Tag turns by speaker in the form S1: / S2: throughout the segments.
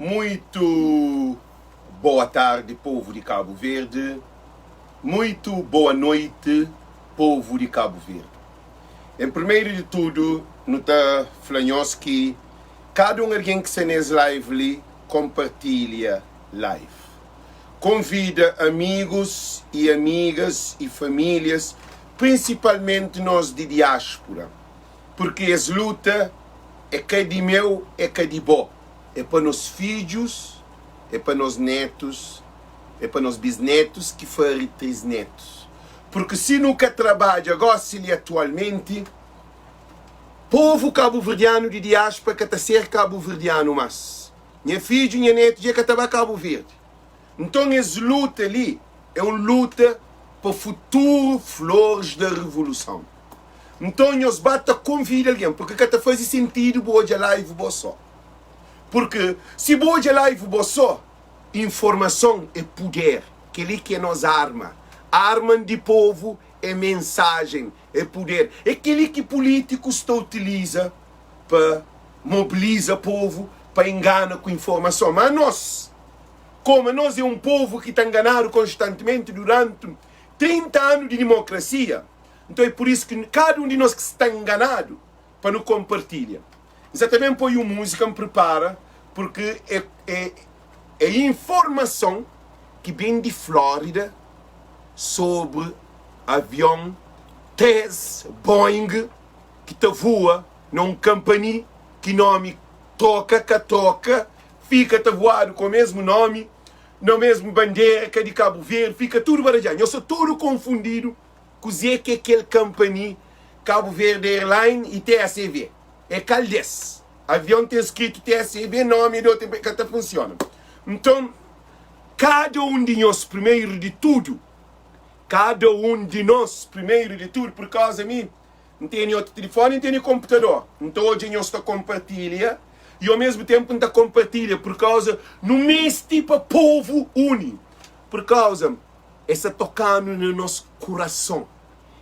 S1: Muito boa tarde povo de Cabo Verde, muito boa noite povo de Cabo Verde. Em primeiro de tudo nu ta fla nhos ki kada um algen ki sta nes live li kompartilha live. Konvida amigos e amigas e famílias, prinsipalmente nos di diáspora, porque es luta é ka di meu, é ka di bo. É pa nos fidjus, é pa nos netus, é pa nos bisnetus ki fari trisnetus. Purki si nu ka trabadja gosi li atualmenti, povu kabuverdianu di diaspora ka ta ser kabuverdianu mas. Nha fidju, nha netu dja ka ta ba Kabu Verdi. Nton es luta li é un luta pa futuru flores da revoluson. Nton nhos ba ta konvida algen, purki ka ta faze sentidu bu odja live bo so. Purki si bu odja live bo so, informason é puder, kel-li ki é nos arma. Arma di povu é mensajen, é puder. É kel-li ki pulítikus ta utiliza pa mobiliza povu, pa ingana ku informason. Má anos, koma nos é un povu ki ta nganadu konstantimenti duranti 30 anu di dimokrasia, Nton é pur isu ki kada un di nos ki sta nganadu pa nu konpartilha. N sa ta ben poi un múzika N pripara purki é é é informason ki ben di Flórida sobri avion 3 Boeing ki ta voa na un kanpani ki nomi troka ka troka fika ta voadu ku mesmu nomi na mesmu bandera ka di Kabu Verdi fika tudu baradjadu. Nhos sta tudu konfundidu. Kuzê ki é kel kanpani Cabo Verde Airline y TACV? É kal des? Avion ten skritu TACV, nomi é di otu enpreza, ka ta funsiona. Nton, kada un di nhos, primeru di tudu, kada un di nos, primeru di tudu, pur kauza mi, N tene otu tilifoni, N tene konputador, N ta odja nhos ta konpartilha y o mesmu tenpu N ta konpartilha pur kauza nu meste pa povu uni, pur kauza. Es ta toka-nu na nos kurason,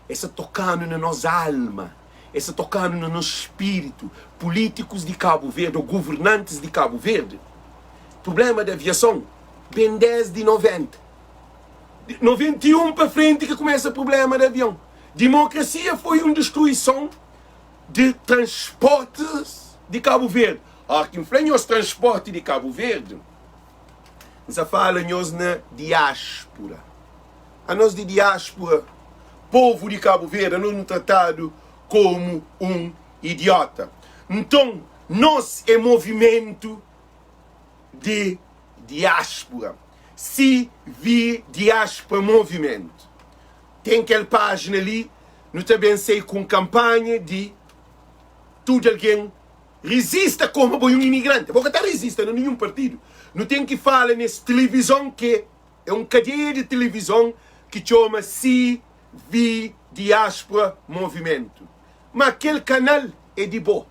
S1: es ta toka-nu na nos alma, es ta toka-nu na nos spiritu. Pulítikus di Kabu Verdi ô guvernantis di Kabu Verdi, prubléma di aviason ben désdi 90. Di 91 pa frenti ki kumesa prubléma di avion. Dimokrasia foi un distruison di transportis di Kabu Verdi. Óra ki N fla nhos transporti di Kabu Verdi, N sa fala nhos na diáspura. Anos di diáspura, povu di Kabu Verdi, anos nu tratadu komu un idiota. Nton, nos é movimentu di diáspura. Si vi diáspura movimentu, ten kel pájina li, nu ta ben sai ku un kanpanha di tudu algen Rizista koma bo e un imigrante. Bo ka ta rizista na ninhun partidu. Nu ten ki fala nes tilivizon ke e un kadeia di tilivizon ki txoma CV Diaspora Movimento. Ma kel kanal e di bo.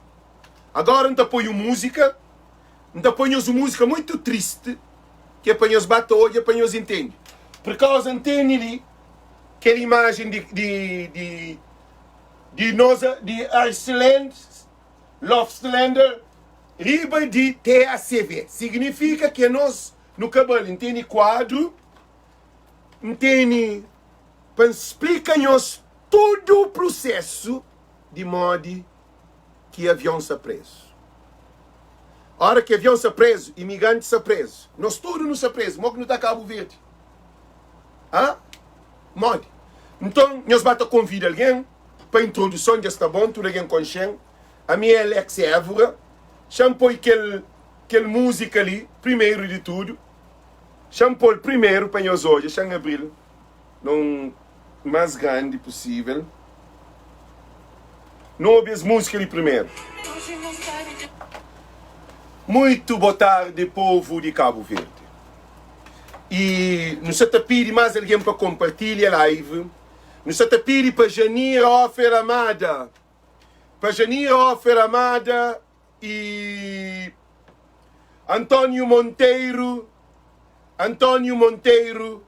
S1: Agora N ta poi un muzika, N ta poi nhos un muzika muitu tristi ke pa nhos ba ta odja pa nhos intendi. Pur kauza N teni li kel imajen di di di di nos di Iceland. Loftslander riba di TACV signifika ki anos nu ka bali. N tene kuadru, N tene pa N splika nhos tudu prusesu di modi ki avion sta prezu. Ora ki avion sta prezu, imigranti sta prezu. Nos tudu nu sta prezu. Mo ki nu ta Kabu Verdi? Ha? Modi? Nton, nhos ba ta konvida algen. Pa introduson dja sta bon, tudu algen konxe-m. Ami é Alex Évora. Xa-m poi kel kel múzika li primeru di tudu. Xa-m pô-l primeru pa nhos odja. Xa-m abri-l na un más grandi pusível. Nu obi es múzika li primeru. Muitu botardi povu di Kabu Verdi. I nu sa ta pidi más algen pa konpartilha live. Nu sa ta pidi pa Janira Ofer Amada, pa Janira Ofer Amada i António Monteiro, António Monteiro,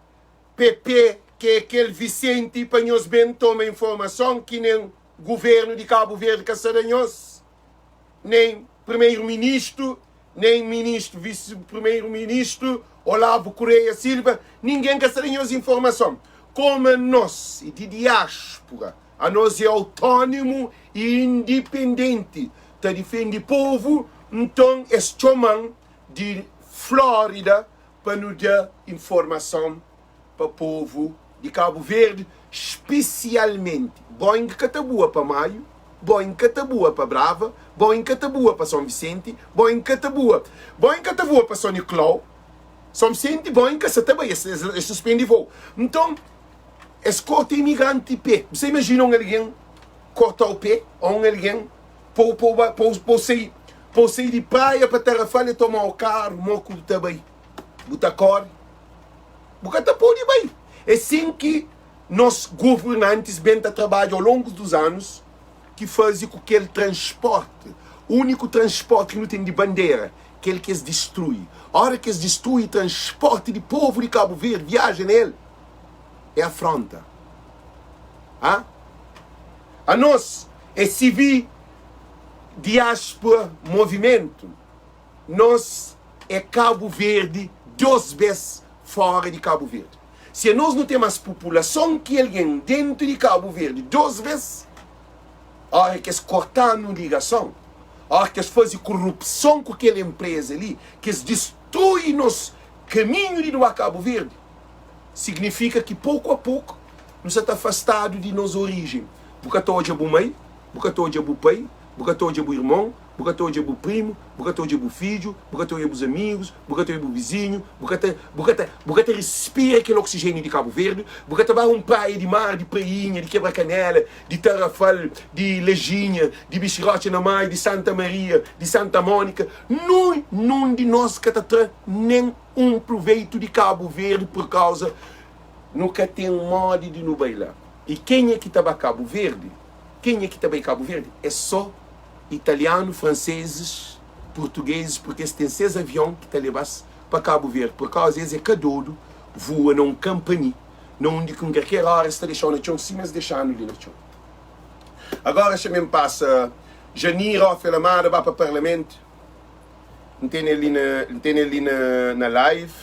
S1: PP, ki é kel Vicente, pa nhos ben toma informason ki nen Guvernu di Kabu Verdi ka sa da nhos, nen Primeiro Ministro. nen ministru, visi primeru ministru Olavo Correia Silva, ningen ka sta da nhos informason. Koma nos e di diaspura, anos e autónimu i indipendenti, ta difende povu, nton es txoma-m di Flórida pa nu da informason pa povu di Kabu Verdi, spesialmenti Boeing ka ta bua pa Maio, Boeing ka ta bua pa Brava, Boeing ka ta bua pa Son Visenti, Boeing ka ta bua, Boeing ka ta bua pa Son Niklau, Son Visenti, Boeing ka sa ta bai, es suspendi voo. Nton, es korta imigranti pé. Bu sa imajina un algen korta-u pé ô un algen pô-u pô-u ba pô-u pô-u sai pô-u sai di praia pa Tarrafal e toma-u karu mo ku bu ta bai? Bu ta kóre? Bu ka ta pode bai. É sin ki nos governantis ben ta trabadja ao longu dos anus ki faze ku kel transporti, úniku transporti ki nu ten di bandera, kel ki es distrui. Ora ki es distrui transporti di povu di Kabu Verdi, viaja na el é afronta. A Anos é CV Diáspora Movimentu. Nos é Kabu Verdi dos bes fora di Kabu Verdi. Si anos nu ten mas populason ki algen dentu di Kabu Verdi dos bes, ora ki es korta-nu ligason, ora ki es faze korupson ku kel enpreza li, ki es distrui nos kaminhu di doa Kabu Verdi, signifika ki poku a poku nu sa ta afastadu di nos orijen. Bu ka ta odja bu mai, bu ka ta odja bu pai, bu ka ta odja bu irmon, bu ka ta odja bu primu, bu ka ta odja bu fidju, bu ka ta odja bus amigus, bu ka ta odja bu vizinhu, bu ka ta, bu ka ta, bu ka ta respira kel oksijéniu di Kabu Verdi, bu ka ta ba un praia di mar, di Prainha, di Kebra Kanela, di Tarrafal, di Lajinha, di Bixirotxa na Maio, di Santa Maria, di Santa Mónika, nun, nun di nos ka ta tra nen un pruveitu di Kabu Verdi pur kauza nu ka ten modi di nu bai la. I kenha ki ta ba Kabu Verdi, kenha ki ta bai Kabu Verdi é sô italianu, fransezis, purtugezis, purki es ten ses avion ki ta leba-s pa Kabu Verdi, pur kauza es é ka dodu vua na un kanpani na undi ki un kalker óra es ta dexa-u na txon sima es dexa-nu li na txon. Agora xa-m pasa Janira Ofe Lamada ba pa parlamentu, N tene li na, N tene li na, na live,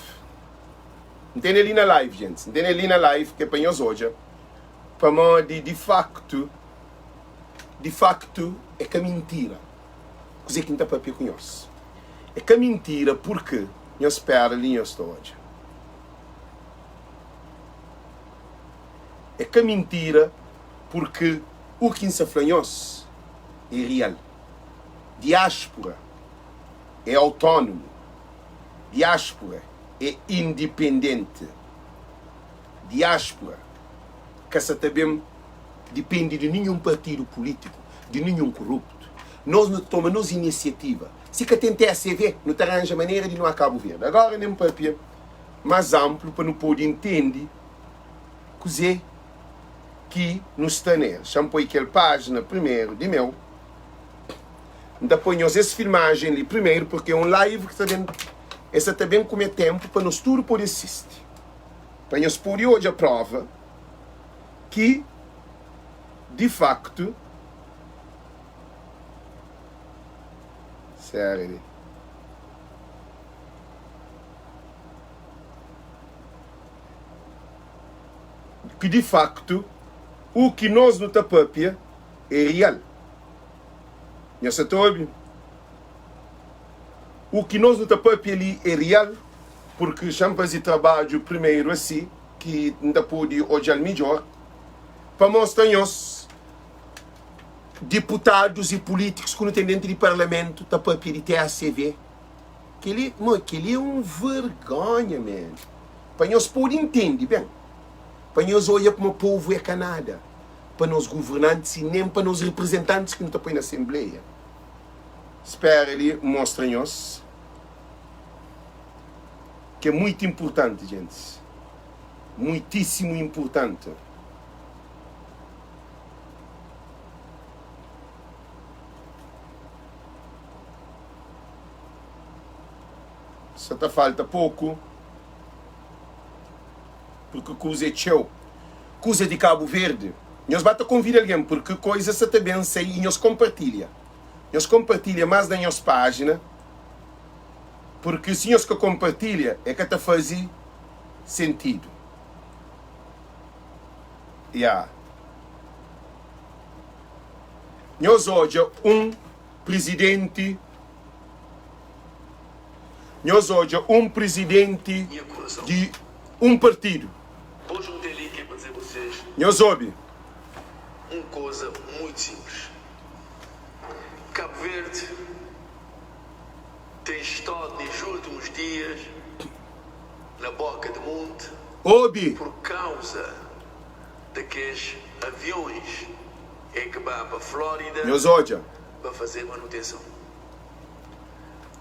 S1: N tene li na live, gentis, N tene li na live ke pa nhos odja pamodi di faktu, Di faktu, é ka mintira kuzê ki N ta pâpia ku nhos. É ka mintira purkê nhos spera li nhos ta odja. É ka mintira purkê u ki N sa fla nhos é rial. Diáspura é autónomu. Diáspura é indipendenti. Diáspura ka sa ta ben. Dipende di ninhun partidu pulítiku, di ninhun kuruptu. Nos nu ta toma nos inisiativa. Si ka ten TSV, nu ta ranja manera di nu a Kabu Verdi. Agora nem papia más anplu pa nu pode intende kuzê ki nu sta na el. Xa-m poi kel pájina primeru di meu. N ta poi nhos es filmajen li primeru purki é un live ki sta ben, el sa ta ben kume tenpu pa nos tudu pode sisti. Pa nhos pode odja prova. ki di faktu Sera li. Ki di faktu u ki nos nu ta papia é rial. Nhos sa ta obi? U ki nos nu ta papia li é rial purki xa-m faze trabadju primeru asi. ki N ta pode odja-l midjór, pa mostra nhos, diputadus y pulítikus ku nu ten déntu di parlamentu ta pâpia di TACV. Kel-li, mo, kel-li é un vergónha, man. Pa nhos pode intende ben, pa nhos odja kuma povu é ka nada pa nos governantis y nen pa nos reprezentantis ki nu ta poi na asenbleia. Spera li N mostra nhos. Ki é muito importante gentis, muitíssimo importante. Sa ta falta poku, porque kuza é txeu. Kuza di Cabo Verde, nhos ba ta konvida algen, porque koisa sa ta ben sai y nhos konpartilha. Nhos konpartilha más na nhos pájina. Purki si nhos ka konpartilha e ka ta faze sentidu. Ya. Nhos odja un prizidenti Nhos odja un prizidenti di un partidu. Nhos obi.
S2: Un koza muitu sinplis. Kabu Verdi tem estado nes últimos dias na boca de monte
S1: Obi.
S2: por causa de kes aviões é que ba pa Flórida
S1: Nhos odja.
S2: pa fazer manutenção.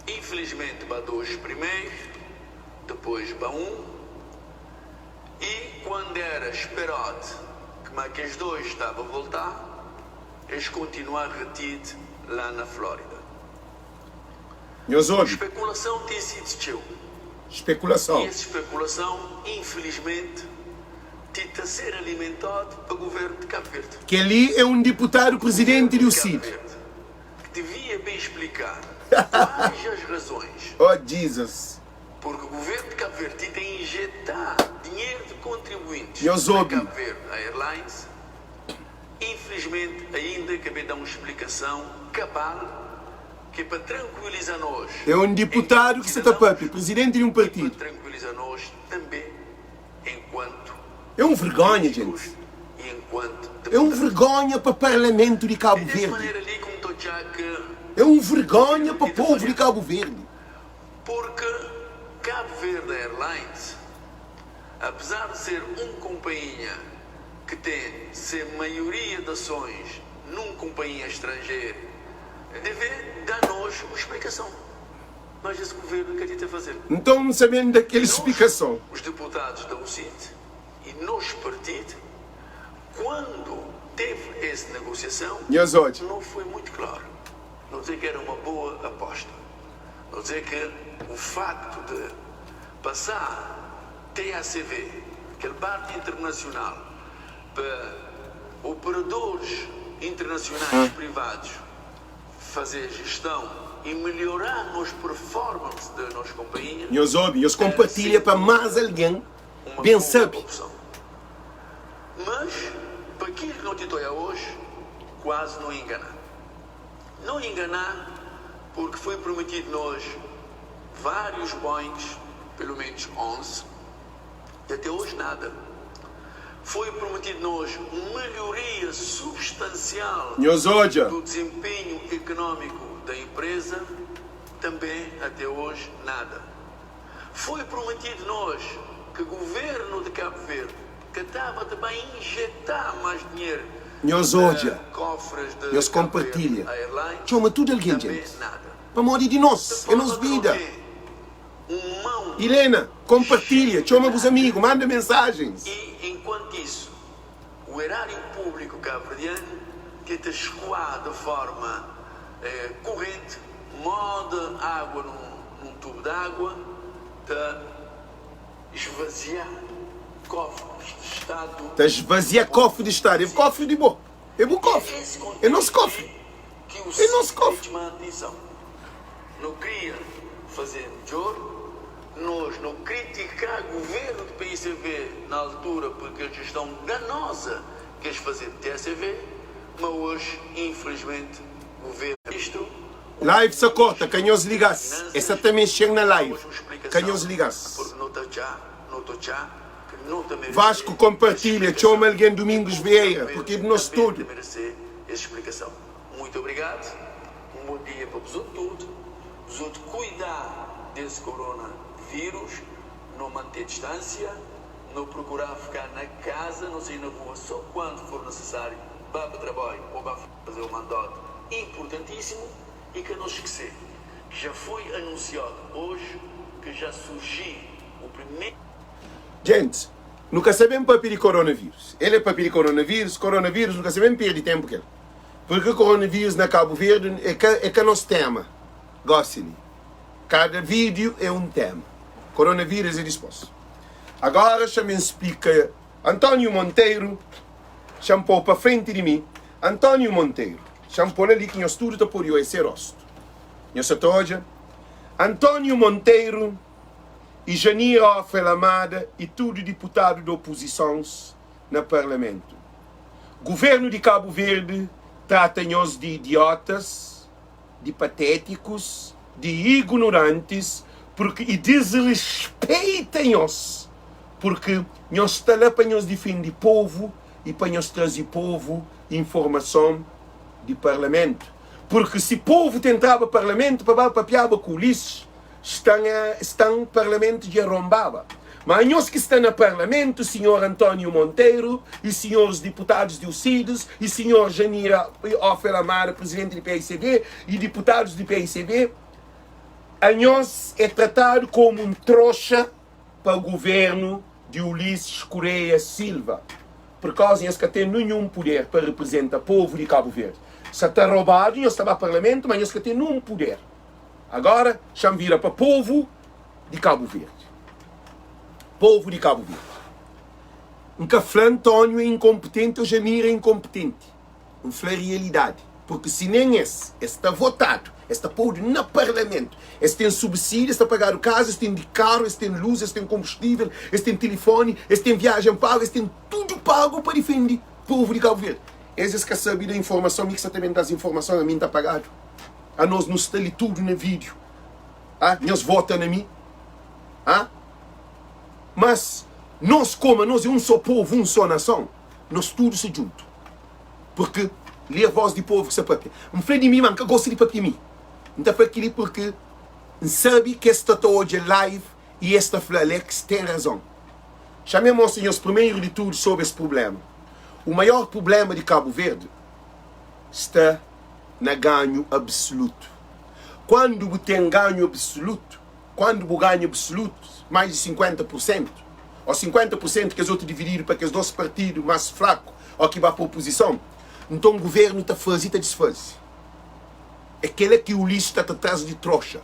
S2: Infelizmente ba 2 primeiro, depois ba 1 um, e quando era esperado que ma kes 2 estava a voltar, es continua retido lá na Flórida.
S1: Nhos obi.
S2: Spekulason ten sidu txeu.
S1: Spekulason.
S2: I es spekulason, infilismenti, ti ta ser alimentadu pa Guvernu di Kabu Verdi.
S1: Kel-li é un diputadu prizidenti di
S2: Guvernu di Kabu
S1: UCID.
S2: Verdi, ki devia ben splika kuais as razões
S1: Oh Jesus!
S2: purki Guvernu di Kabu Verdi ti ta injeta dinheru di kontribuintis
S1: Nhos
S2: na
S1: obi.
S2: Kabu Verdi Airlines, infilismenti ainda ka ben da un splikason kabal ki é pa trankuiliza nos
S1: É un diputadu
S2: enkuantu
S1: ki sa ta
S2: sidadãus
S1: pâpia, prizidenti di un
S2: i pa
S1: partidu.
S2: trankuiliza nos tanbê enkuantu
S1: É un vergonha,
S2: polítikus
S1: djenti.
S2: i enkuantu
S1: É un
S2: deputadus.
S1: vergonha pa Parlamentu di
S2: É
S1: Kabu
S2: des
S1: Verdi.
S2: manera li ku N ta odja ke
S1: É un vergonha
S2: governu
S1: pa
S2: ti ta
S1: povu di
S2: falha.
S1: Kabu Verdi.
S2: Purke Cabo Verde Airlines, apesar de ser un konpainha ki ten se maioria de asões nun konpainha estranjeru, deve da-nos un explikason. Mas es governu ka ti ta faze-l.
S1: Nton, N sa ben da kel
S2: E nos,
S1: explikason.
S2: os deputados da UCID e nos partido, quando teve esse negociação,
S1: Nhos odja.
S2: não foi muito claro. Não dizer que era uma boa aposta. Não dizer que o facto de passar TACV, aquele parte internacional, pa operadores internacionais privados fazer gestão e melhorar nos performance de nos companhia,
S1: Nhos obi, nhos
S2: era
S1: konpartilha
S2: sem
S1: pa
S2: dúvida
S1: más algen
S2: uma
S1: ben
S2: boa
S1: sabe.
S2: opção. Mas, pa kil ki no ti ta oia hoje, quase no engana. No engana porque foi prometido nos vários Boeings, pelo menos 11, e até hoje nada. Foi prometido nos melhoria substancial
S1: Nhos odja.
S2: do desempenho económico da empresa, também até hoje nada. Foi prometido nos que governo de Cabo Verde que tava ta ba injetar mais dinheiro
S1: Nhos
S2: na
S1: odja.
S2: cofres de
S1: Nhos
S2: Cabo Verde
S1: konpartilha.
S2: Airlines,
S1: Txoma tudu algen,
S2: também
S1: djentis.
S2: nada.
S1: Pamodi di
S2: De
S1: nos é nos
S2: forma que não
S1: vida.
S2: tem um mão
S1: Ilena, konpartilha,
S2: cheio de
S1: txoma bus
S2: nada.
S1: amigu, manda mensajens.
S2: E, enquanto isso, o erário público cabo-verdiano tenta escoar de forma eh, corrente, moda água num, num tubo de água, ta esvaziar cofres de Estado
S1: Ta esvazia kofri di Stadu. É kofri di bo. É bu
S2: E é
S1: kofri.
S2: esse
S1: É nos
S2: contexto
S1: kofri.
S2: li que o
S1: É nos
S2: CID
S1: kofri.
S2: chama a atenção. No queria fazer melhor, nós não criticar o governo do PICV na altura porque a gestão danosa que eles faziam do TSV, mas hoje, infelizmente, o governo isto, o
S1: Live sa
S2: ministro
S1: korta, ka nhos
S2: de
S1: liga-s. É sa
S2: Finanças,
S1: ta mexe-m na
S2: dá
S1: live.
S2: hoje uma
S1: Ka
S2: explicação,
S1: nhos liga-s.
S2: porque não está já, não estou já, que não está
S1: Vasco
S2: merecer essa
S1: compartilha, txoma
S2: explicação
S1: algen
S2: e o
S1: Domingos
S2: povo de Cabo
S1: Vieira,
S2: Verde
S1: porque é de nos
S2: também
S1: tudo.
S2: tem merecer essa explicação. Muito obrigado, um bom dia para vos tudo, vos outros cuidar desse coronavírus, não manter distância, não procurar ficar na casa, não sair na rua só quando for necessário, vá para o trabalho ou vá fazer o mandato importantíssimo e que não esquecer que já foi anunciado hoje que já surgiu o primeiro
S1: Gente, nu ka sa ben papia di coronavírus. El é papia di coronavírus, coronavírus nu ka sa ben perdi tempu ku el. Purki coronavírus na Cabo Verde é ka é ka nos tema gosi li. Kada vídeo é um tema. Coronavírus é dispos. Agora xa-me splika António Monteiro xa-m pô pa frenti di mi António Monteiro xa-m pô-l ali ki nhos tudu ta pode oia se rostu. Nhos sa ta odja? António Monteiro e Janira Ophel Amada e tudu diputadu di opozisons na parlamentu. Guvernu di Kabu Verdi trata nhos di idiotas, di patétikus, di ignorantis purki e disrespeita nhos purki nhos sta la pa nhos difendi povu e pa nhos trazi povu informason di parlamentu. Purki si povu ta entraba parlamentu pa ba papiaba ku Ulisses, stan stan parlamentu dja rombaba. Ma anhos ki sta na parlamentu, sinhor António Monteiro e sinhores diputadus di UCIDES e sinhor Janira Ophel Amada, presidenti di paicv e diputadus di paicv, anhos é tratadu komu un troxa pa guvernu di Ulisses Correia Silva, purkauza nhos ka ten ninhun puder pa reprezenta povu di Kabu Verdi. Sa ta robadu, nhos ta ba parlamentu, ma nhos ka ten nun puder. Agora xa-m vira pa povu di Kabu Verdi. Povu di Kabu Verdi. N ka fla António é inkonpetenti ô Jamir é inkonpetenti. N fla rialidadi. Purki si nen es, es ta votadu, es ta podu na parlamentu, es ten subsídiu, es ta pagadu kaza, es ten di karu, es ten lus, es ten konbustível, es ten tilifoni, es ten viajen pagu, es ten tudu pagu pa difende povu di Kabu Verdi. Es, es ka sabe da informason, mi ki sa ta ben da-s informason, ami N ta pagadu. Anos nu sta li tudu na vídeo. Ah, nhos vota na mi. Ah? Mas nos como anos é um só povo, um só nação, nos tudo sta djuntu. Porque li é voz di povo ki sta papia. N fla di mi, ma N ka gosta di papia mi. N ta fla kili porque N sabe ki es sta ta odja live e es ta fla Alex tem razão. Xa-me mostra nhos primeiro di tudo sobre es problema. O maior problema di Cabo Verde sta na ganhu absolutu. Kuandu bu ten ganhu absolutu, kuandu bu ganha absolutu, mais di 50 pur sentu, ô 50 pur sentu kes otu divididu pa kes dos partidu más fraku ô ki ba pa opozison, nton guvernu ta faze i ta disfaze. É kela ki Ulisses sta ta tras di troxa,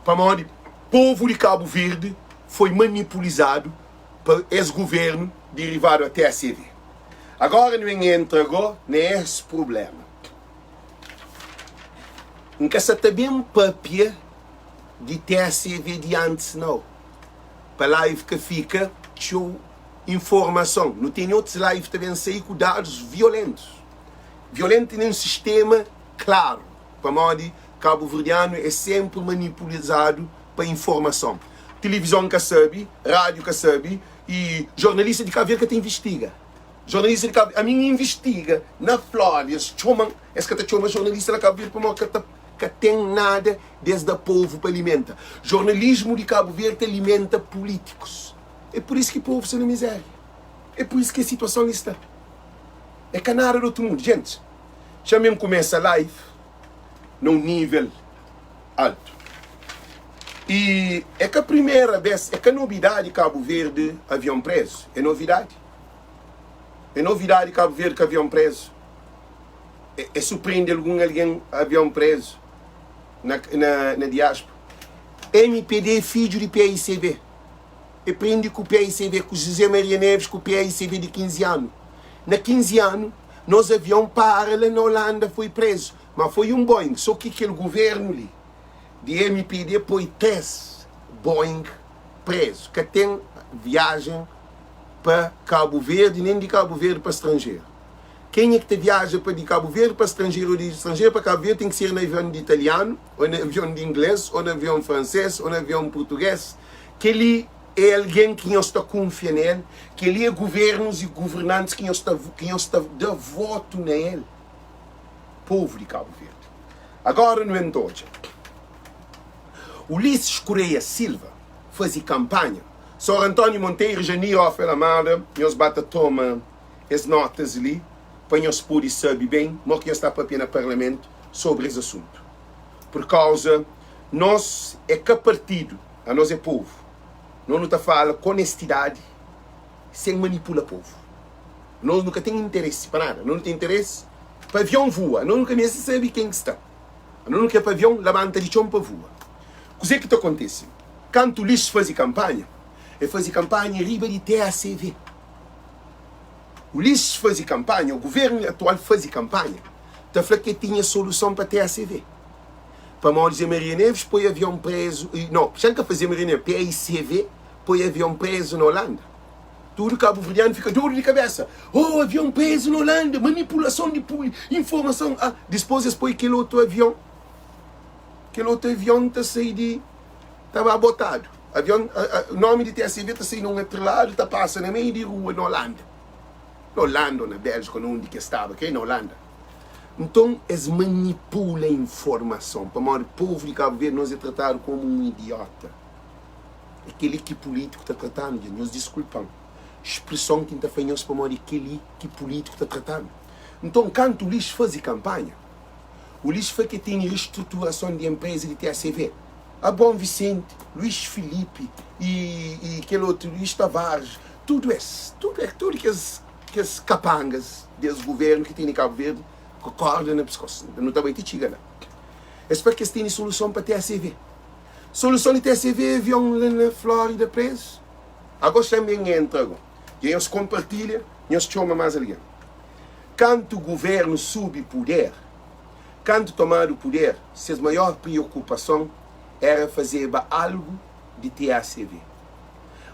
S1: pamodi povu di Kabu Verdi foi manipulizadu pa es guvernu derivadu a TACV. Agora nu en entra go na es prublema. N ka sa ta ben papia di TACV di antis nau, pa live ka fika txeu informason. Nu tene otus live ta ben sai ku dadus violentus. Violento na un sistema klaru, pamodi kabuverdianu é senpri manipulizadu pa informason. Tilivizon ka sabe, rádiu ka sabe i jornalista di Kabu Verdi ka ta invistiga. Jornalista di Kabu Ami N invistiga na Flórida, es txoma-m, es ka ta txoma jornalista na Kabu Verdi pamodi ka ta ka ten nada di es da povu pa alimenta. Jornalismu di Kabu Verdi ta alimenta pulítikus. É pur isu ki povu sta na mizéria. É pur isu ki es situason li sta. É ka nada di otu mundu. Gentis, txa-m N kumesa live na un nível altu. I é ka primera bes, é ka nobidadi Kabu Verdi avion prezu. É novidadi? É novidadi Kabu Verdi ku avion prezu? É, é surpreende algun algen avion prezu na, na, na diáspora? MPD é fidju di PAICV. É prende ku PAICV, ku José Maria Neves, ku PAICV di 15 anu. Na 15 anu, nos avion para la na Holanda, foi prezu. Ma foi un Boeing, so ki kel guvernu li di MPD poi 3 Boeing prezu. Ka ten viajen pa Kabu Verdi, nen di Kabu Verdi pa stranjeru. Kenha ki ta viaja pa di Kabu Verdi pa stranjeru o di stranjeru pa Kabu Verdi ten ki ser na avion di italianu, o na avion di ingles, o na avion franses, o na avion purtuges. Kel-li é algen ki nhos ta kunfia na el? Kel-li é guvernus i guvernantis ki nhos ta ki nhos ta da votu na el? Povu di Kabu Verdi. Agora nu ben ta odja. Ulisses Correia Silva faze kanpanha. Sor António Monteiro, Janir Ophel Amada, nhos ba ta toma es notas li pa nhos pode sabe ben mo ki nhos ta papia na parlamentu sobri es asuntu. Pur kauza nos é ka partidu, anos é povu. Nos nu ta fala ku onestidadi sen manipula povu. Nos nu ka ten interesi pa nada. Nos nu ten interesi pa avion vua. Nos nu ka meste sabe ken ki sta. Nos nu kre pa avion labanta di txon pa vua. Kuzê ki ta kontise? Kantu Ulisses faze kanpanha, el faze kanpanha riba di TACV. Ulisses faze kanpanha, o governu atual faze kanpanha ta fla ki el tinha soluson pa TACV. Pamodi Zé Maria Neves poi avion prezu, no, xa N ka fla Zé Maria Neves, PAICV poi avion prezu na Holanda. Tudu kabuverdianu fika dodu di kabesa, Oh, avion prezu na Holanda, manipulason di informason. Ah, dispôs es poi kel otu avion, kel otu avion ta sai di, ta ba botadu. Avion, nomi di TSV ta sai na un atreladu, ta pasa na meiu di rua na Holanda. Na Holanda ou na Bélgika ou na undi ki es staba, ka é na Holanda. Nton es manipula informason pamodi povu di Kabu Verdi nos é tratadu komu un idiota. É keli ki pulitiku ta trata-nu dja. Nhos diskulpa-m spreson ki N ta fla nhos pamodi é keli ki pulitiku ta trata-nu. Nton kantu Ulis faze kanpanha, Ulis fla ki el tene restruturason di enpreza di TACV. Abraão Vicente, Luís Filipe i i kel otu Luís Tavares, tudu es, tudu es, tudu kes kes kapangas des guvernu ki tene Kabu Verdi ku korda na piskos. Nu ta bai ti txiga la. Es fla ki es tene soluson pa TACV. Soluson di TACV é avion la na Flórida prezu. Ago xa ben entra ago. Dja nhos konpartilha, nhos txoma más algen. Kantu guvernu subi puder, Kantu tomadu puder, ses maior priokupason éra fazeba algu di TACV.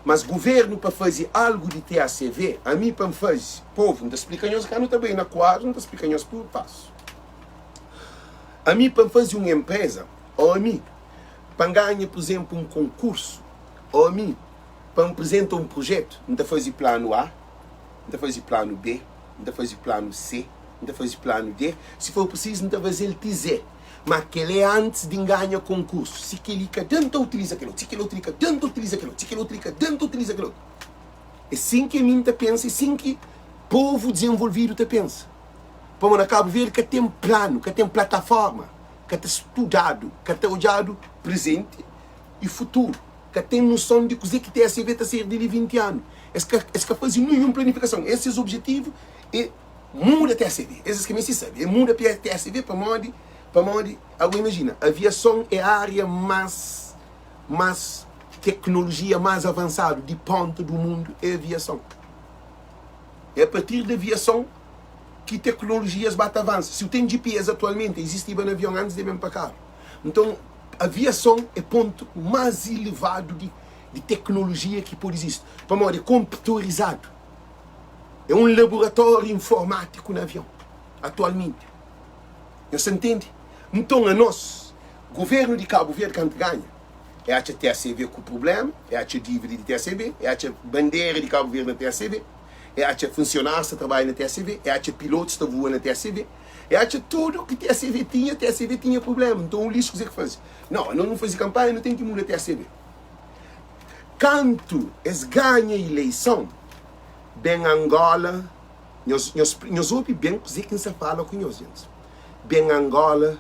S1: Mas guvernu pa faze algu di TACV, ami pa N faze, povu, N ta splika nhos, ka nu ta bai na kuadru, N ta splika nhos pur pasu. Ami pa N faze un enpreza, ô ami pa N ganha, pur izenplu, un konkursu, ô ami pa N prizenta un prujetu, N ta faze planu A, N ta faze planu B, N ta faze planu C, N ta faze planu D, si for prisizu N ta faze-l ti Z. Má kel é antis di N ganha konkursu. Si kel-li ka da, N ta utiliza kel otu. Si kel otu li ka da, N ta utiliza kel otu. Si kel otu li ka da, N ta utiliza kel otu. É sin ki ami N ta pensa, é sin ki povu dizenvolvidu ta pensa. Pamodi na Kabu Verdi ka ten planu, ka ten plataforma, ka ta studadu, ka ta odjadu prezenti i futuru. Ka ten noson di kuzê ki TSV ta ser di li 20 anu. Es ka, es ka faze ninhun planifikason. Es ses objetivu é Muda TSV, es es ka meste sabe, é muda TSV pamodi, pamodi, ago imajina, aviason é aria mas, mas teknolojia mas avansadu di ponta du mundu é aviason. É a partir di aviason ki teknolojias ba ta avansa. Si u ten GPS atualmenti, existiba na avion antis di ben pa karu. Nton, aviason é pontu mas ilevadu di, di teknolojia ki podi izisti, pamodi é konputorizadu. É un laboratóriu informátiku na avion, atualmenti. Nhos ta ntende? Nton, anos, Guvernu di Kabu Verdi, kantu ganha, e atxa TACV ku prubléma, e atxa dívida di TACV, e atxa bandera di Kabu Verdi na TACV, e atxa funsionárius ta trabadja na TACV, e atxa pilotus ta vua na TACV, e atxa tudu ki TACV tinha, TACV tinha prubléma. Nton, Ulisses kuzê ki faze? Nau, anos nu faze kanpanha, nu ten ki muda TACV. Kantu es ganha ileison, ben Angola, nhos, nhos, nhos obi ben kuzê ki N sta fala ku nhos, gentis. Ben Angola,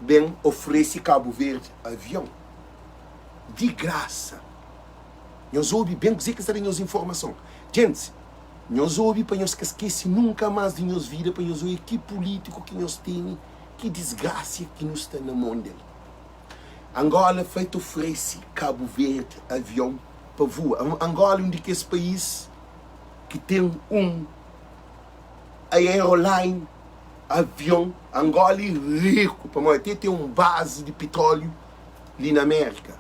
S1: ben oferese Kabu Verdi avion di grasa. Nhos obi ben kuzê ki N sta da nhos informason. Gentis, nhos obi pa nhos ka skese nunka más di nhos vida, pa nhos oia ki pulítiku ki nhos tene, ki disgrasia ki nu sta na mon del. Angola fla ta oferese Kabu Verdi avion pa vua. Angola é un di kes país ki ten un aeroline, avion. Angola é riku pamodi até ten un bazi di pitróliu li na Amérika.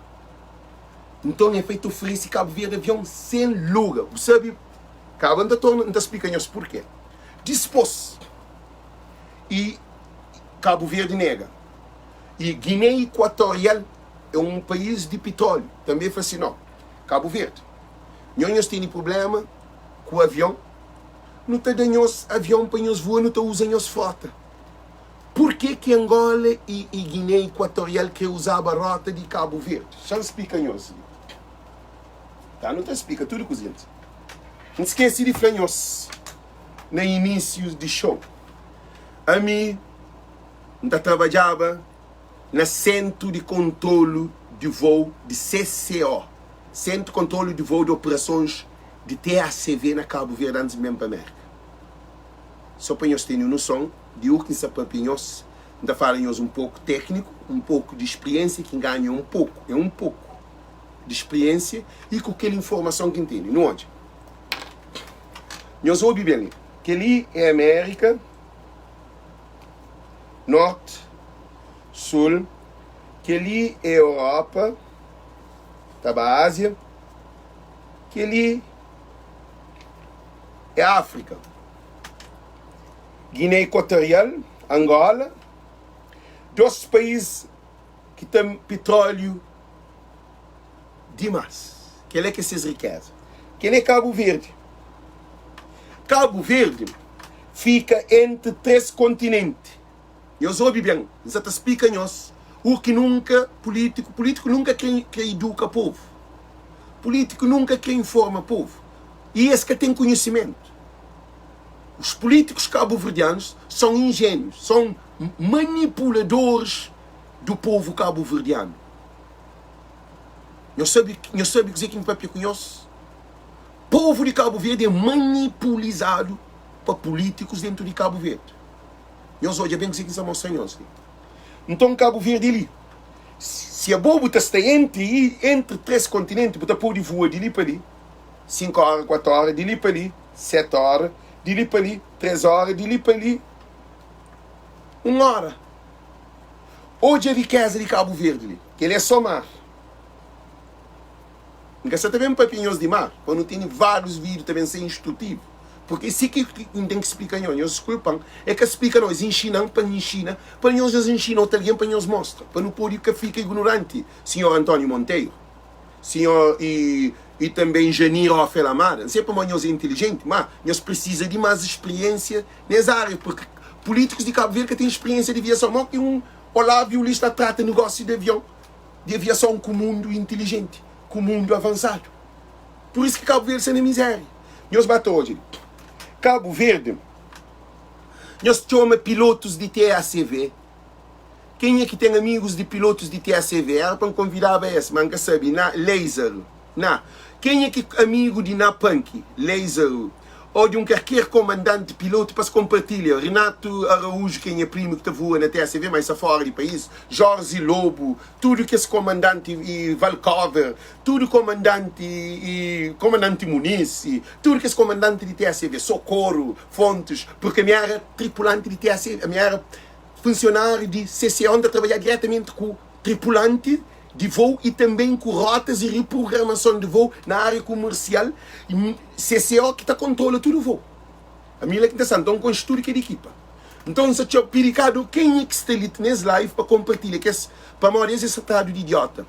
S1: Nton el fla ta oferese Kabu Verdi avion sen luga. Bu sabe, kaba N ta torna N ta splika nhos purkê. Dispôs, i Kabu Verdi nega. I Guiné Ikuatorial é un país di pitróliu. Tanbê fla si, No, Kabu Verdi, nho nhos tene prubléma ku avion, nu ta da nhos avion pa nhos vua, nu ta uza nhos frota. Purkê ki Angola i i Guiné Ikuatorial krê uzaba róta di Kabu Verdi? Xa N splika nhos li. Tá, nu ta splika tudu kuza gentis. N skese di fla nhos na inísiu di xou. Ami. N ta trabadjaba na Sentru di Kontrolu di Vôu di CCO, Sentru Kontrolu di Vôu di Operasons di TACV na Kabu Verdi antis di N ben pa Mérka. Sô pa nhos tene un noson di u ki N sta papia nhos, N ta fala nhos un poku tékniku, un poku di spriensia ki N ganha un poku, é un poku di spriensia i ku kel informason ki N tene. Nu odja. Nhos obi ben li. Kel-li é Amérika. Norte, Sul. Kel-li é Europa, ta ba Ázia. Kel-li é Áfrika. Giné Ekuatorial, Angola, dos país ki ten pitróliu dimás. Kel-la ki é ses rikéza. Kel-li é Kabu Verdi. Kabu Verdi fika entri três kontinenti. Nhos obi ben, N sa ta splika nhos u ki nunka pulítiku, pulítiku nunka kre kre iduka povu, pulítiku nunka kre informa povu i es ka ten konhisimentu. Os políticos cabo-verdianos são ingênuos, são manipuladores do povo cabo-verdiano. Nhos sabe, nhos sabe kuzê ki N papia ku nhos? Povu di Kabu Verdi é manipulizadu pa pulítikus dentu di Kabu Verdi. Nhos odja ben kuzê ki N sta mostra nhos li. Nton, Kabu Verdi é li. Si abo bu ta sta entri entri 3 kontinenti, bu ta pode voa di li pa li 5 óra, 4 óra, di li pa li 7 óra, di li pa li 3 óra, di li pa li 1 óra. Odja rikéza di Kabu Verdi li. Kel-li é sô mar. N ka sa ta ben papia nhos di mar, pa nu tene várius vídiu ta ben ser instrutivu. Purki é si ki N ten ki splika nhos. Nhos diskulpa-m, é ka splika nau, es inxina-m pa N inxina, pa nhos nhos inxina otu algen pa nhos mostra, pa nu pode ka fika ignoranti, sinhor António Monteiro, sinhor i i tanbe Janir Ophel Amada. N sai pamodi nhos é intilijenti, má nhos prisiza di más spriénsia nes ária, purki pulítikus di Kabu Verdi ka ten spriénsia di viason. Mó ki un Olávio li sta trata negósiu di avion? Di aviason ku mundu intilijenti, ku mundu avansadu. Pur isu ki Kabu Verdi sta na mizéria. Nhos ba ta odja li. Kabu Verdi, nhos txoma pilotus di TACV. Kenha ki ten amigus di pilotus di TACV? Era pa N konvidaba es, ma N ka sabe. Na, Laser. Na. Kenha ki amigu di Na Punk, Laser, ô di un karker komandanti pilotu pa-s konpartilha. Renato Araújo ki é nha primu ki ta voa na TSV, ma e sta fora di país, Jorge Lobo, tudu kes komandanti i Valcover, tudu komandanti i komandanti Muniz, i tudu kes komandanti di TSV, Socorro, Fontes, purki ami era tripulanti di TSV, ami era funsionáriu di CCO, N ta trabadja diretamenti ku tripulanti di vou i tanben ku rotas i riprogramason di vou na ária kumersial i CCO ki ta kontrola tudu vou. Ami la ki ta sta, nton konxe tudu kel ekipa. Nton N sa txeu pirikadu kenha ki sta li nes live pa konpartilha kes pamodi es es tratadu di idiota.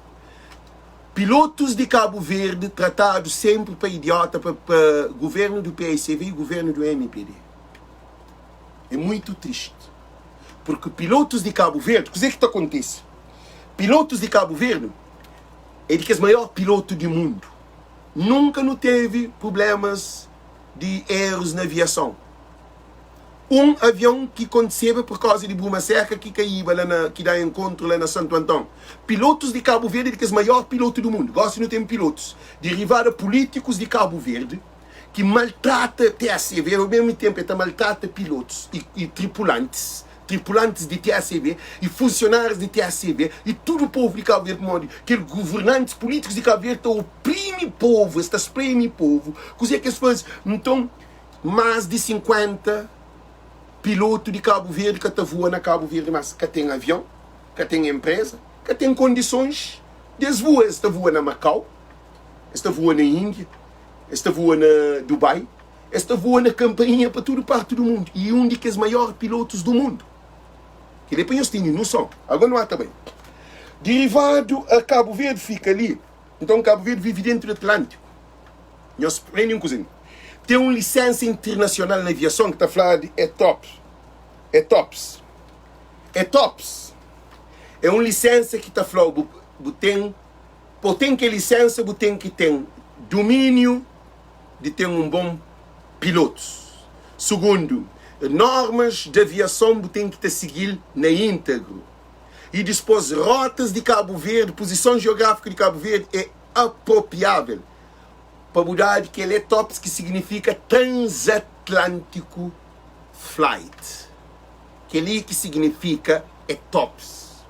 S1: Pilotus di Kabu Verdi tratadu senpri pa idiota pa pa guvernu du paicv i guvernu du mpd. É muitu tristi purki pilotus di Kabu Verdi kuze ki ta kontise? Pilotus di Kabu Verdi é di kes maior pilotu di mundu. Nunka nu tevi prublémas di erus na aviason. Un avion ki kontiseba pur kauza di bruma seka ki kaíba la na ki da enkontru la na Santu Anton. Pilotus di Kabu Verdi é di kes maior pilotu di mundu. Gosi nu ten pilotus derivadu a pulítikus di Kabu Verdi ki maltrata TACV, au mesmu tenpu el ta maltrata pilotus i tripulantis. Tripulantis di TACV i funsionárius di TACV i tudu povu di Kabu Verdi pamodi kel guvernantis pulítikus di Kabu Verdi ta oprimi povu, es ta spremi povu. Kuzê ki es faze? Nton, más di 50 pilotu di Kabu Verdi ka ta voa na Kabu Verdi más. Ka ten avion, ka ten enpreza, ka ten kondisons di es voa. Es ta voa na Makau, es ta voa na Índia, es ta voa na Dubai. Es ta voa na kanpainha pa tudu parti du mundu i un di kes maior pilotus du mundu. Kel-li é pa nhos tene noson. Agora nu ata bai. Derivadu a Kabu Verdi fika li, nton Kabu Verdi vive dentu di Atlántiku. Nhos prende un kuza li. Ten un lisensa internasional na aviason ki ta fladu ETOPS. ETOPS. ETOPS é un lisensa ki ta fla-u bu, bu ten, pa bu ten kel lisensa bu ten ki ten dumíniu di ten un bon pilotus. Sugundu, normas di aviason bu ten ki ta sigi-l na íntegru. I dispôs, rotas di Kabu Verdi, puzison jeográfiku di Kabu Verdi é apropiável pa bu dadu kel ETOPS ki signifika Transatlântico Flight. Kel-li ki signifika ETOPS.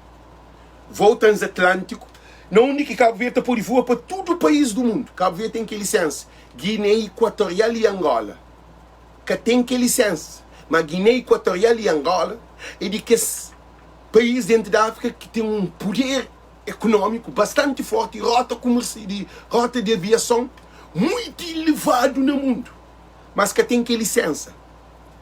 S1: Voo transatlântiku, na undi ki Kabu Verdi ta pode voa pa tudu país du mundu. Kabu Verdi ten kel lisénsa. Giné Ikuatorial i Angola ka ten kel lisénsa. Ma Giné Ikuatorial i Angola é di kes país dentu di Áfrika ki ten un puder. ekonómiku bastanti fórti, róta kumersi di róta di aviason muitu ilevadu na mundu, mas ka ten kel lisénsa.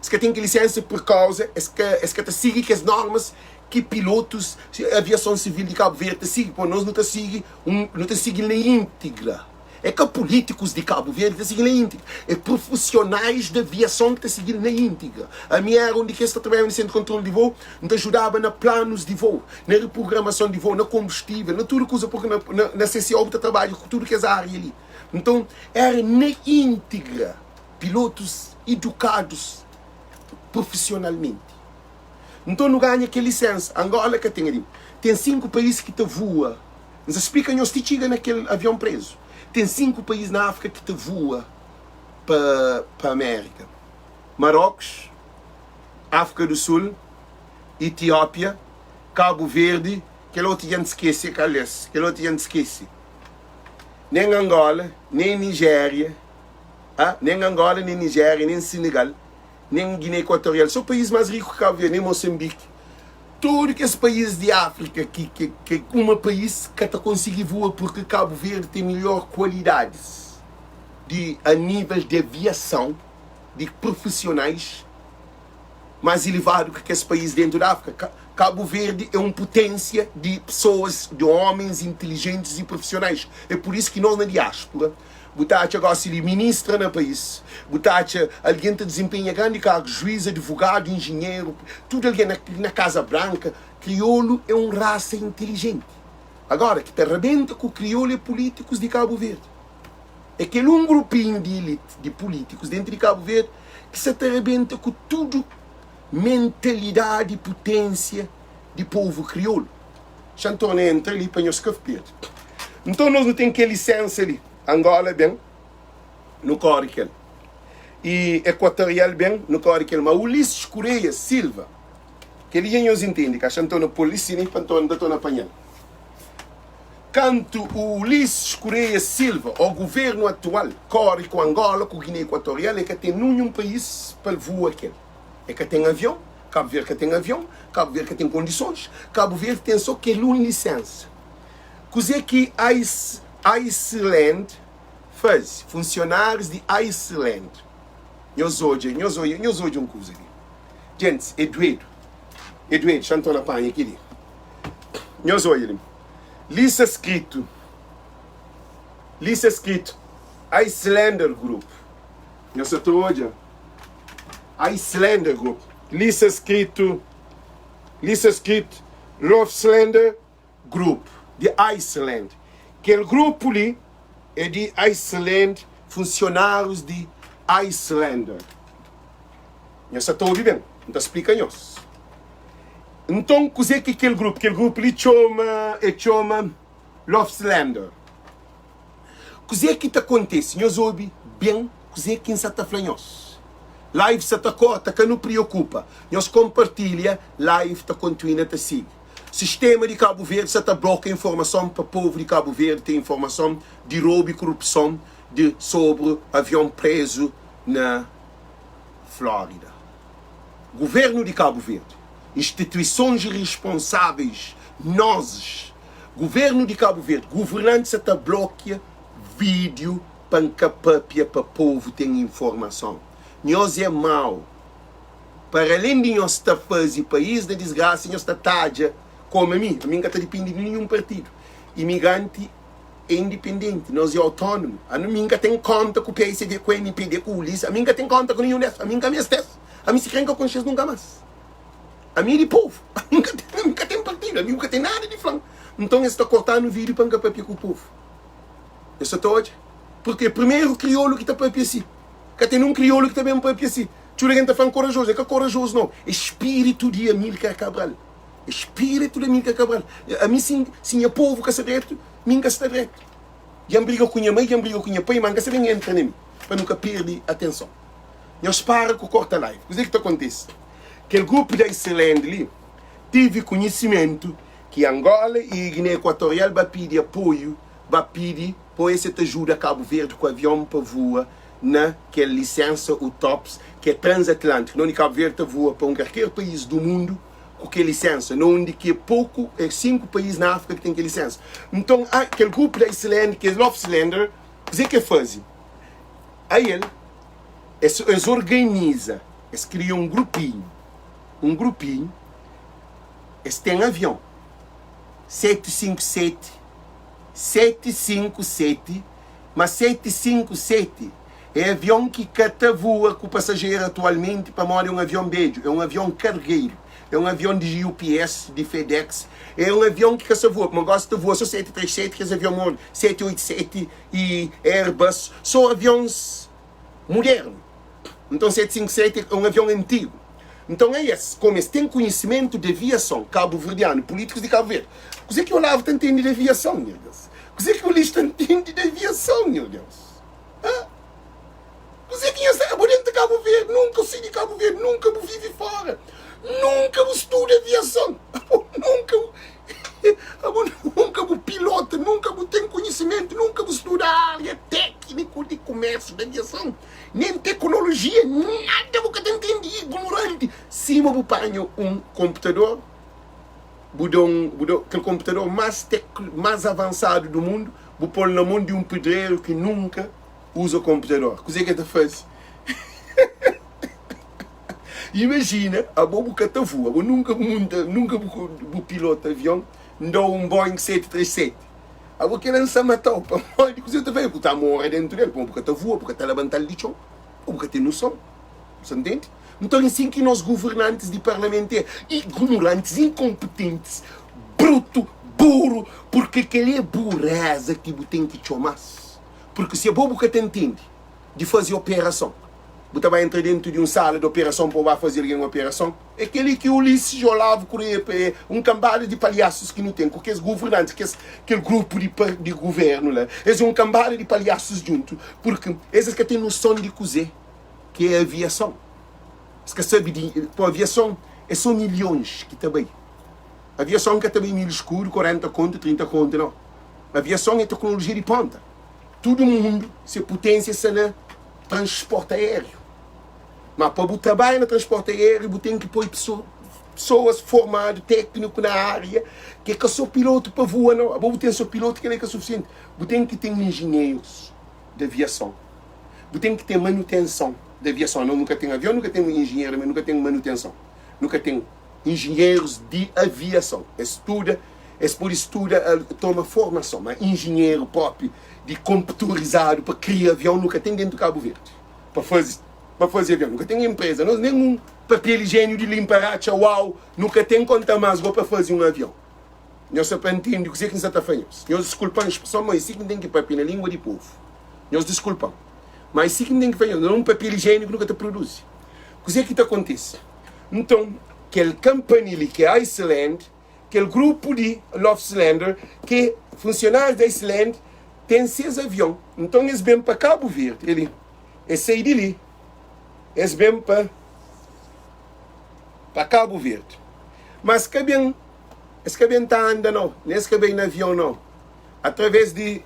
S1: Es ka ten kel lisénsa purkauza es ka es ka ta sigi kes normas ki pilotus aviason sivil di Kabu Verdi ta sigi, pamodi nos nu ta sigi un nu ta sigi-l na íntegra. É ka pulítikus di Kabu Verdi ki ta sigi-l na íntegra, é prufusionais di aviason ki ta sigi-l na íntegra. Ami éra un di kes ki ta trabadjaba na sentru di kontrolu di vôu, N ta ajudaba na planus di vôu, na reprogramason di vôu, na konbustível, na tudu kuza, purki na CCAO bu ta trabadja ku tudu kes ária li. Nton, éra na íntegra pilotus idukadus prufisionalmenti. Nton, nu ganha kel lisénsa. Angola ka ten ali. Ten 5 país ki ta vua. N sa splika nhos ti txiga na kel avion prezu. Ten 5 país na Áfrika ki ta vua pa pa Amérika, Marokus, Áfrika du Sul, Etiópia, Kabu Verdi, kel otu dja N skese kal es, kel otu dja N skese. Nen Angola, nen Nijéria, ah, nen Angola, nen Nijéria, nen Senegal, nen Guiné Ekuatorial, so país más riku ki Kabu Verdi, nen Mosanbiki. Tudu kes país di Áfrika ki ki ki uma país ka ta konsigi vua purki Kabu Verdi ten milhor kualidadis di a nível di aviason di prufisionais más ilevadu ki kes país dentu di Áfrika. Kabu Verdi é un puténsia di pesoas, di ómens intelijentis i prufisionais. É pur isu ki nos na diáspura Bu ta atxa gosi li ministra na país, bu ta atxa algen ta dizinpenha grandi kargu, juiz, advogadu, injinheru, tudu algen na, na Kaza Branka. Kriolu é un rasa intilijenti. Agora, ki ta rabenta ku kriolu é pulítikus di Kabu Verdi. É kel un grupinhu di elite di pulítikus dentu di Kabu Verdi ki sa ta rabenta ku tudu mentalidadi i puténsia di povu kriolu. Xa-m torna entra li pa nhos ka perde. Nton nos nu ten kel lisensa li. Angola ben, nu kore kel. I Ekuatorial ben, nu kore kel. Ma Ulisses Correia Silva, kel li dja nhos intende ka? Xa-m torna pô-l li si ni pa N torna, N ta torna panha-l. Kantu Ulisses Correia Silva ô guvernu atual kore ku Angola ku Guiné Ekuatorial, e ka ten nunhun país pa-l vua kel. E ka ten avion, Kabu Verdi ka ten avion, Kabu Verdi ka ten kondisons, Kabu Verdi ten so kel un lisensa. Kuze ki Iceland faze? Funsionárius di Iceland, nhos odja, nhos odja, nhos odja un kuza li. Gentis, é duedu, é duedu. Xa N torna panha kel-li. Nhos odja li. Li sta skritu, li sta skritu Icelander Group. Nhos sa ta odja? Icelander Group. Li sta skritu, li sta skritu Lofslander Group di Iceland. Kel grupu li é di Iceland, funsionárius di Icelander. Nhos sa ta obi ben? N ta splika nhos. Nton, kuzê ki kel grupu? Kel grupu li txoma, e txoma Lofslander. Kuzê ki ta kontise? Nhos obi ben kuzê ki N sa ta fla nhos. Live sa ta korta, ka nu priokupa. Nhos konpartilha, live ta kontuina ta sigi. Sistema di Kabu Verdi sa ta bloka informason pa povu di Kabu Verdi ten informason di robu i korupson di sobri avion prezu na Flórida. Governu di Kabu Verdi, instituisons responsáveis, nozes, Governu di Kabu Verdi, governantis sa ta blokia video pa N ka papia pa povu ten informason. Nhos é mau. Para alén di nhos ta fazi país na disgrasa nhos ta tadja komu ami. Ami N ka ta dipindi di ninhun partidu. Imigranti é indipendenti, nos é autónomu. Ami N ka ten konta ku psd, ku mpd, ku Ulisses, ami N ka ten konta ku ninhun des. Ami N ka meste es. Ami sikre N ka konxe-s nunka mas. Ami é di povu, ami N ka ten, ami N ka ten partidu, ami bu ka ten nada di fla-m. Nton es ta korta-nu vídiu pa N ka papia ku povu. Es sa ta odja, purke é primeru kriolu ki ta papia si. Ka ten nun kriolu ki ta ben papia si. Txeu algen ta fla-m korajozu. É ka korajozu nau, é spiritu di Amílcar Cabral. É spiritu di Amílcar Cabral. Ami si, si nha povu ka sta dretu, mi N ka sta dretu. Dja N briga ku nha mai, dja N briga ku nha pai, ma N ka sta ben entra na mi, pa nu ka perde atenson. Nhos para ku korta live. Kuzê ki ta kontise? Kel grupu di Iceland li tive konhisimentu ki Angola i Guiné Ekuatorial ba pidi apoiu, ba pidi po es ta juda Kabu Verdi ku avion pa vua na kel lisensa UTOPS ki é transatlantiku, na undi Kabu Verdi ta vua pa un karker país du mundu. ku kel lisensa na undi ki é poku é 5 país na Áfrika ki ten kel lisensa. Nton a kel grupu di Iceland ki é Lofslander kuzê ki el faze? Ael es es organiza es kria un grupinhu un grupinhu es ten avion 757 757 ma 757 é avion ki ka ta voa ku pasajeru atualmenti pamodi é un avion bedju, é un avion kargeru, é un avion di UPS, di FedEx, é un avion ki ka sa voa, pamodi gosi ta voa so 737, kes avion modernu, 787 y Airbus, so avions mudernu. Nton 757 é un avion antigu. Nton é es, komu es ten konhisimentu di aviason kabuverdianu, pulítikus di Kabu Verdi, kuzê ki Olavo ta ntende di aviason, nha Deus? Kuzê ki Ulisses ta ntende di aviason, nha Deus? Hã? Kuzê ki nha sta? Abo dentu di Kabu Verdi, nunka bu sai di Kabu Verdi, nunka bu vive fora, nunka bu studa aviason, abo nunka bu abo nunka bu pilota, nunka bu ten konhisimentu, nunka bu studa ária tékniku di kumérsiu di aviason. Nen teknolojia, nada bu ka ta ntende, ignoranti. Sima bu panha un konputador, bu da un, bu da kel konputador más tek, más avansadu du mundu, bu pô-l na mon di un pedreru ki nunka uza konputador, kuzê ki el ta faze? Imajina, abo bu ka ta vua, abo nunka bu munta, nunka bu, bu pilota avion, N da-u un Boeing 737. Abo kel N sa matau pamodi kuzê bu ta faze? Bu ta mora dentu del pamodi bu ka ta vua, bu ka ta labantal di txon, bu ka ten noson. Bu sa ntende? Nton é sin ki nos guvernantis di parlamentu é, ignorantis, inkonpetentis, brutu, buru, purke kel-li é bureza ki bu ten ki txoma-s. Purke si abo bu ka ta ntende di faze operason, bu ta ba entra dentu di un sala di operason pa bu ba faze algen operason? É kel-li ki Ulisses Olavo Correia pa é un kanbada di palhasus ki nu ten ku kes guvernantis, kes kel grupu di di guvérnu la. Es é un kanbada di palhasus djuntu, purki es es ka ten noson di kuzê ki é aviason. Es ka sabe di po aviason é so milhons ki ta bai. Aviason ka ta bai mil skudu, 40 kontu, 30 kontu, nau. Aviason é teknolojia di ponta. Tudu mundu se puténsia sta na transporti aériu. Ma pa bu trabadja na transporti aériu bu ten ki poi pesoas formadu, tékniku na ária, ki é ka sô pilotu pa voa nau. Abo bu ten sô pilotu kel-la é ka sufisienti. Bu ten ki ten injinherus di aviason, bu ten ki ten manutenson di aviason. Nos nu ka ten avion, nu ka ten injinheru, ma nu ka ten manutenson, nu ka ten injinherus di aviason. Es studa, es pode studa, toma formason, ma injinheru própi di konputurizadu pa kria avion nu ka ten dentu Kabu Verdi. Pa faze pa faze avion nu ka ten empresa nos nen un papel higieniu di limpa ratxa uau nu ka ten konta mas go pa faze un avion nhos sa pa ntende kuze ki N sa ta fla nhos nhos diskulpan spreson ma e si ki N ten ki papia na lingua di povu nhos diskulpan ma e si ki N ten ki fla nhos un papel higieniku nu ka ta produzi kuze ki ta kontise nton kel kampani li ki é Iceland Kel grupu di Lofslander ki funsionárius di Iceland ten ses avion. Nton es ben pa Kabu Verdi. Eli, es sai di li, es ben pa pa Kabu Verdi. Má es ka ben, es ka ben ta anda nau, nen es ka bai na avion nau. Através di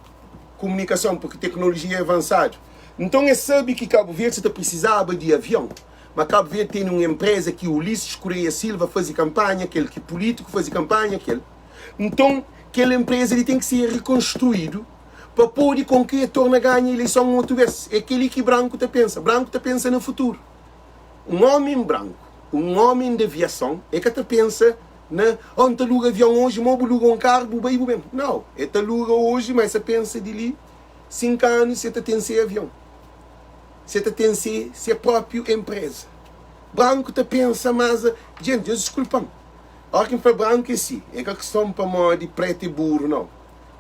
S1: kumunikason, purki teknolojia é avansadu. Nton es sabe ki Kabu Verdi sa ta prisizaba di avion. Ma Cabo Verde tene un empresa ki Ulisses Correia Silva faze campanha kel, ki politico faze campanha kel. Nton kel empresa li ten ki ser reconstruido pa pode com ke torna ganha eleição un otu bes. É keli ki branco ta pensa. Branco ta pensa na futuro. Un homem branco, un homem de aviação, e ka ta pensa na, oh, N ta luga avião hoje, mo bu luga un carro bu bai bu ben. Nau, e ta luga hoje, ma e sa pensa di li 5 anos e ta ten se avião. Se ta ten se se propiu empresa. Branku ta pensa mas a. Gente, nhos diskulpa-m. Ora ki N fla branku é si, é ka kiston pamodi pretu é buru, nau.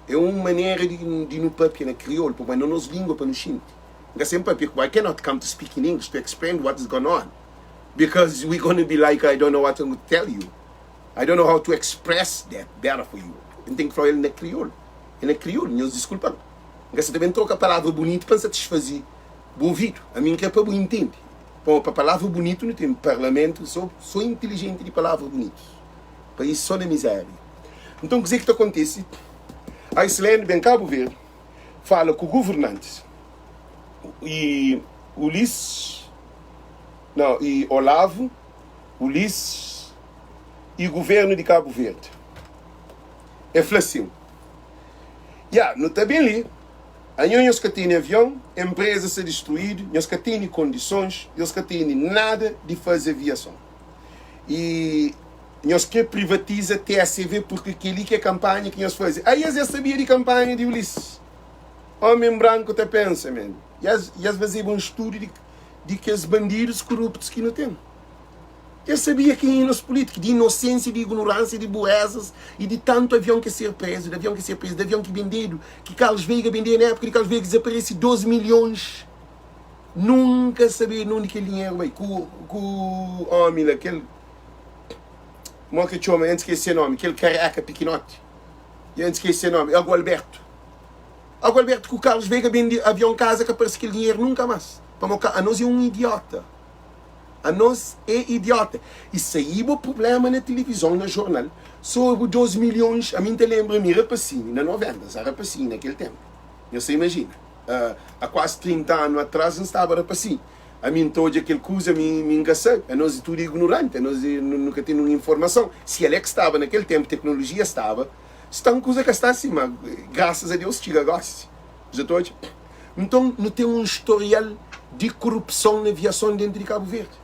S1: É un manera di di nu papia na kriolu, pamodi na nos lingua pa nu xinti. N ka sen papia ku I cannot come to speak in English to explain what is gone on because we gonna be like I don't know what to tell you. I don't know how to express that better for you. N ten ki fla-u el na kriolu. É na kriolu, nhos diskulpa-m. N ka sa ta ben troka palavra bunitu pa N satisfaze bu ovidu. Ami N kre pa bu intende. Pamodi pa palavra bunitu nu ten parlamentu so so intilijenti di palavra bunitus. País so na mizeria. Nton kuze ki ta kontise? Iceland ben Kabu Verdi fala ku guvernantis i Ulisses, nau, i Olavo, Ulisses. i Guvernu di Kabu Verdi. E fla sin, Ya, nu ta ben li, anho nhos ka tene avion, enpreza sta distruidu, nhos ka tene kondisons, nhos ka tene nada di faze aviason. I nhos kre privatiza TACV purki keli ki é kanpanha ki nhos faze. Ai es es sabia di kanpanha di Ulisses. Omen branku ta pensa men. Es es fazeba un studu di di kes bandidus koruptus ki nu ten. Es sabia kenha é nos pulítiku, di inosensia, di ignoransia, di burezas i di tantu avion ki ser prezu, di avion ki ser prezu, di avion ki bendedu, ki Carlos Veiga bendeba na épuka di Carlos Veiga dizaparese 2 milhons. Nunka sabedu undi kel dinheru bai. Ku ku omi la, kel mo ke txoma, N skese se nomi, kel kareka pikinoti, N skese se nomi, Agualberto. Agualberto ku Carlos Veiga bende avion kaza ka parse kel dinheru nunka mas. Pamo ka anos é un idiota. Anos é idiota. E saiba problema na tilivizon, na jornal, sobri 2 milhons. Ami N ta lenbra mi rapasinhu na 90, sa rapasinhu na kel tenpu. Nhos ta imajina, a kuazi 30 anu atras N staba rapasinhu. Ami N ta odja kel kuza, mi mi N ka sabe. Anos é tudu ignoranti, anos é nu ka ten un informason. Si el é ki staba na kel tenpu, teknolojia staba, sta un kuza ka sta asi, ma grasas a Deus txiga gosi. Dja ta odja? Nton, nu ten un storial di korupson na aviason dentu di Kabu Verdi.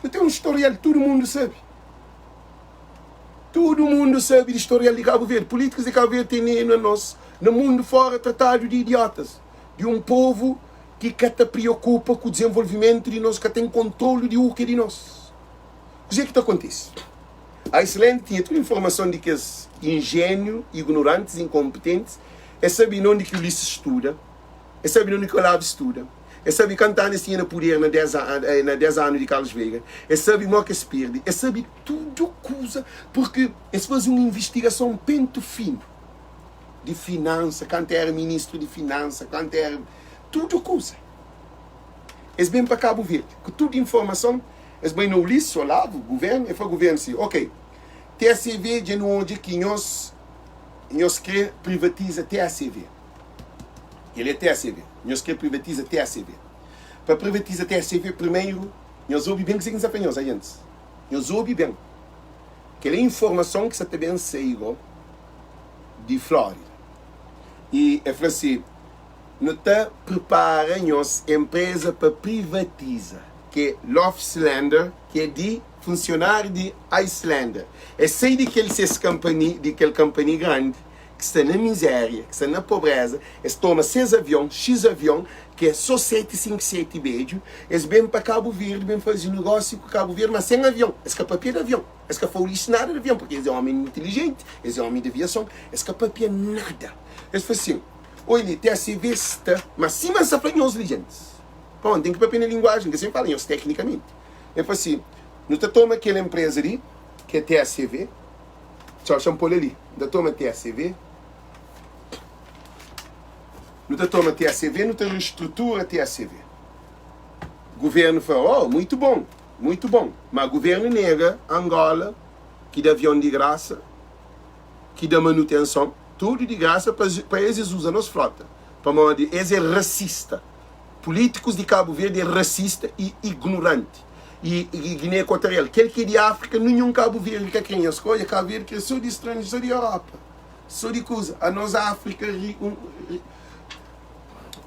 S1: Nu ten un storial, tudu mundu sabe. Tudu mundu sabe di storial di Kabu Verdi. Pulítikus di Kabu Verdi tene-nu anos na mundu fóra tratadu di idiotas, di un povu ki ka ta priokupa ku dizenvolvimentu di nos, ka ten kontrolu di u-ke di nos. Kuzê ki ta kontise? Iceland tinha tudu informason di kes injéniu, ignorantis, inkonpetentis. Es sabe na undi ki Ulisses studa, es sabe na undi ki Olavo studa, es sabe kantu anu es tinha na puder na 10 na 10 anu di Carlos Veiga, es sabe mo ki es perde, es sabe tudu kuza purki es faze un invistigason pentu finu di finansa, kantu era ministru di finansa, kantu era tudu kuza. Es ben pa Kabu Verdi ku tudu informason, es bai na Ulisses, Olavo, guvernu, e fla guvernu si, ok, TACV dja nu odja ki nhos Nhos kre privatiza TACV. Kel é TACV. Nhos kre privatiza TACV. Pa privatiza TACV, primeru, nhos obi ben kuzê ki N sta fla nhos, ajentis. Nhos obi ben. Kel é informason ki sa ta ben sai go di Flórida. I el fla si, Nu ta pripara nhos enpreza pa privatiza, ki é Lofslander, ki é di Funsionáriu di Icelandair es sai di kel ses kanpani, di kel kanpani grandi ki sta na mizéria, ki sta na pobréza, es toma ses avion, X avion, ki é sô 757 bedju, es ben pa Kabu Verdi, ben faze nugósiu ku Kabu Verdi, má sen avion. Es ka papia di avion, es ka faulisi nada di avion, purki es é ómi intilijenti, es é ómi di aviason, es ka papia nada. Es fla sin, Oi li, TACV sta, má sima N sta fla nhos li, gentis, pamodi N ten ki papia na linguajen, N ka sabe fala nhos teknikamenti. El fla si, Nu ta toma kel enpreza li, ki é TACV. Txau, xa-m pô-l ali. Nu ta toma TACV. Nu ta toma TACV, nu ta restrutura TACV. Guvernu fla, Oh, muitu bon, muitu bon. Má guvernu nega Angola, ki da avion di grasa, ki da manutenson, tudu di grasa, pa, pa es, es uza nos flota. Pamodi es é rasista. Pulítikus di Kabu Verdi é rasista y ignuranti. Y Guiné Ekuatorial, kel ki é di Áfrika, ninhun Kabu Verdi ka kre nhos ka odja, Kabu Verdi kre so di stranjeru, so di Europa, so di kuza. Anos Áfrika, ri, un, ri.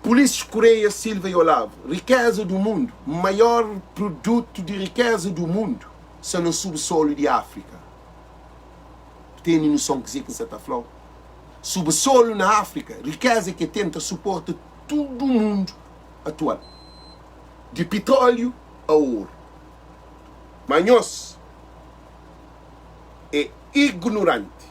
S1: Ulisses Correia Silva y Olavo, Riqueza do mundo, maior produto di riqueza do mundo sta na subsolo di Áfrika. Bu tene noson kuzê ki N sa ta fla-u? Subsolo na Áfrika, riqueza ki el ten ta suporta tudu mundu atual, di pitróliu a oru. Má nhos é ignoranti,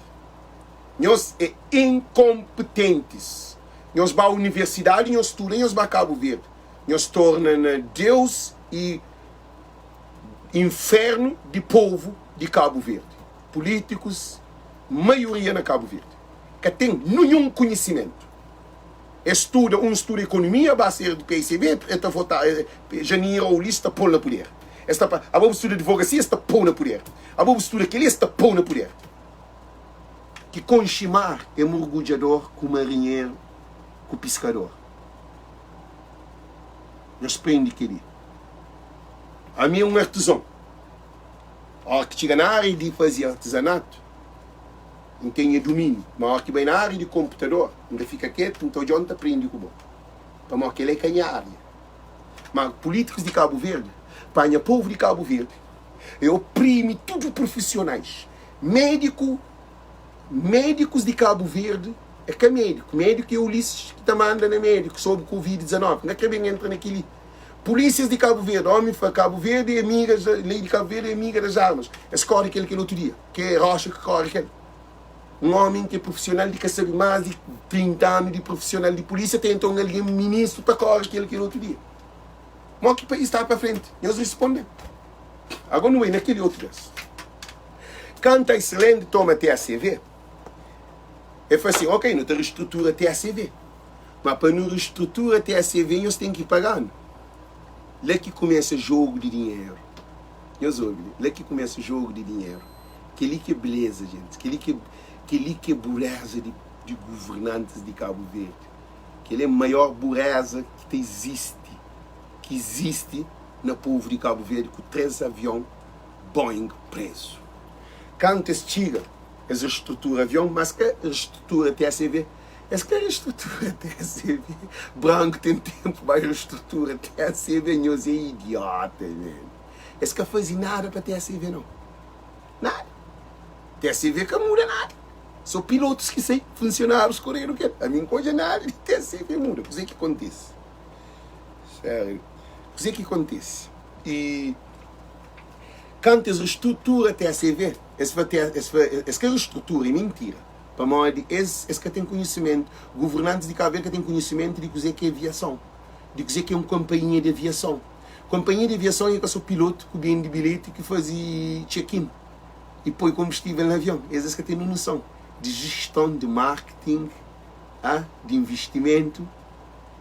S1: nhos é inkonpetentis. Nhos ba universidadi, nhos studa, nhos ba Kabu Verdi, nhos torna na Deus i infernu di povu di Kabu Verdi. Pulítikus, maioria na Kabu Verdi, ka ten ninhun konhisimentu. Es studa, un studa ekonomia, ba ser di PICB, e ta vota, Janira ou Ulisses ta pô-l na puder. Es ta pa, abo bu studa advogasia, es ta pô-u na puder. Abo bu studa kel-li, es ta pô-u na puder. Ki konxe mar é murgudjador ku marinheru ku piskador. Nhos prende kel-li. Ami é un artizon. Óra ki txiga na ária di faze artizanatu, N ten nha dumíniu. Má óra ki bai na ária di konputador, N ta fika ketu, N ta odja-u, N ta prende ku bo. Pamodi kel-la é ka nha ária. Má pulítikus di Kabu Verdi panha povu di Kabu Verdi e oprimi tudu prufisionais, médiku, médikus di Kabu Verdi é ka médiku, médiku é Ulisses ki ta manda na médiku sobri covid 19, N ka kre ben entra na kel-li. Pulísias di Kabu Verdi, ómi fla Kabu Verdi é amiga, lei di Kabu Verdi é amiga das armas, es kóre kel kel otu dia, ke é roxa ki kóre kel. Un ómi ki é prufisional di ka sabe más di 30 anu di prufisional di pulísia ta entra un algen ministru ta kóre kel kel otu dia. Mo ki país ta pa frenti? Nhos risponde-m. Agora nu bai na kel otu bes. Kantu Iceland toma TACV, el fla sin, ok, nu ta restrutura TACV. Ma pa nu restrutura TACV nhos ten ki paga-nu. La ki kumesa jogu di dinheru. Nhos obi li, la ki kumesa jogu di dinheru. Kel-li ki é beleza, gentis. Kel-li ki é, kel-li ki é bureza di, di governantis di Kabu Verdi. Kel-li é maior bureza ki ta izisti, ki izisti na povu di Kabu Verdi ku 3 avion Boeing prezu. Kantu es txiga, es restrutura avion, mas ka restrutura TACV. Es ka restrutura TACV. Branku ten tenpu bai restrutura TACV. Nhos é idiota, man. Es ka faze nada pa TACV, nau. Nada. TACV ka muda nada. So pilotus ki sai, funsionárius koredu kel. Ami N ka odja nada di TACV muda. Kuzê ki kontise? Sériu, kuzê ki kontise? I kantu es restrutura TACV, es fla, es fla, es ka restrutura, é mintira. Pamodi es, es ka ten konhisimentu, governantis di Kabu Verdi ka ten konhisimentu di kuzê ki é aviason, di kuzê ki é un konpainha di aviason. Konpainha di aviason é ka so pilotu ku bende bilheti ki faze check-in i poi konbustível na avion. Es, es ka ten noson di jeston, di marketing, di investimentu.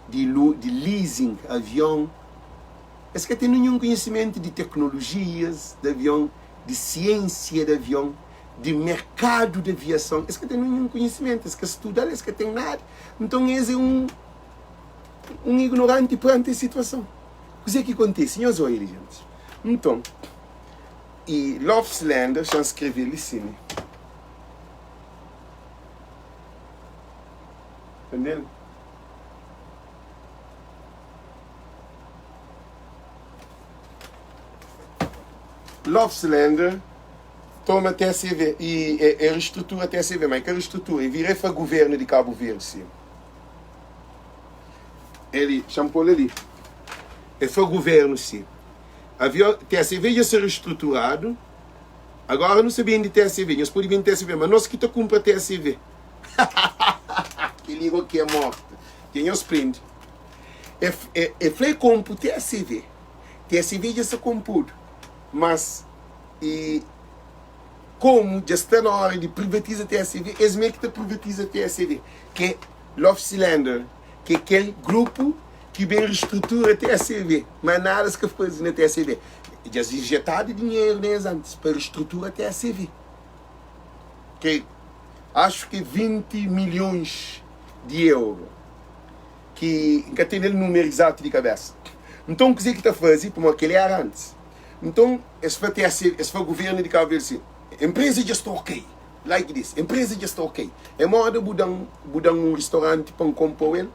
S1: di lu di leasing avion, es ka ten ninhun konhisimentu di teknolojias di avion, di siensia di avion, di merkadu di aviason, es ka ten ninhun konhisimentu, es ka studa-l, es ka ten nada. Nton es é un un ignoranti peranti es situason. Kuzê ki kontise? Nhos oia li, gentis. Nton, i Lopes Lender xa-m skrebe-l li sima. Entendel? Lopes-Lander toma TSV e e reestrutura TSV, ma e ka reestrutura, e vira e fa governo di Cabo Verde sim. Ele, xa-m pô-l ali. E fa governo sim. Avion, TSV dja ser reestruturado, agora nu sa bende TSV, nhos pode bende TSV, ma nos ki ta kumpra TSV. Kel-li go ki é morte. Dja nhos prende. E, e, e fla e konpu TSV. TSV dja sta konpudu. Mas, e komu dja sta na óra di privatiza TSV, es mê ki ta privatiza TSV, ki é Lofsilander, ki é kel grupu ki ben restrutura TSV. Mas nada es ka faze na TSV. Dja es injetadu dinheru na es antis pa restrutura TSV. Ki Acho ki 20 milhões di euro ki N ka tene el númeru izatu di kabésa. Nton kuzê ki ta faze, pamodi kel-li éra antis. Nton es fla TSE, es fla govérnu di Kabu Verdi si, enpreza dja sta ok, like this, enpreza dja sta ok. É móda bu da-m, bu da-m un ristoranti pa N konpo-u el,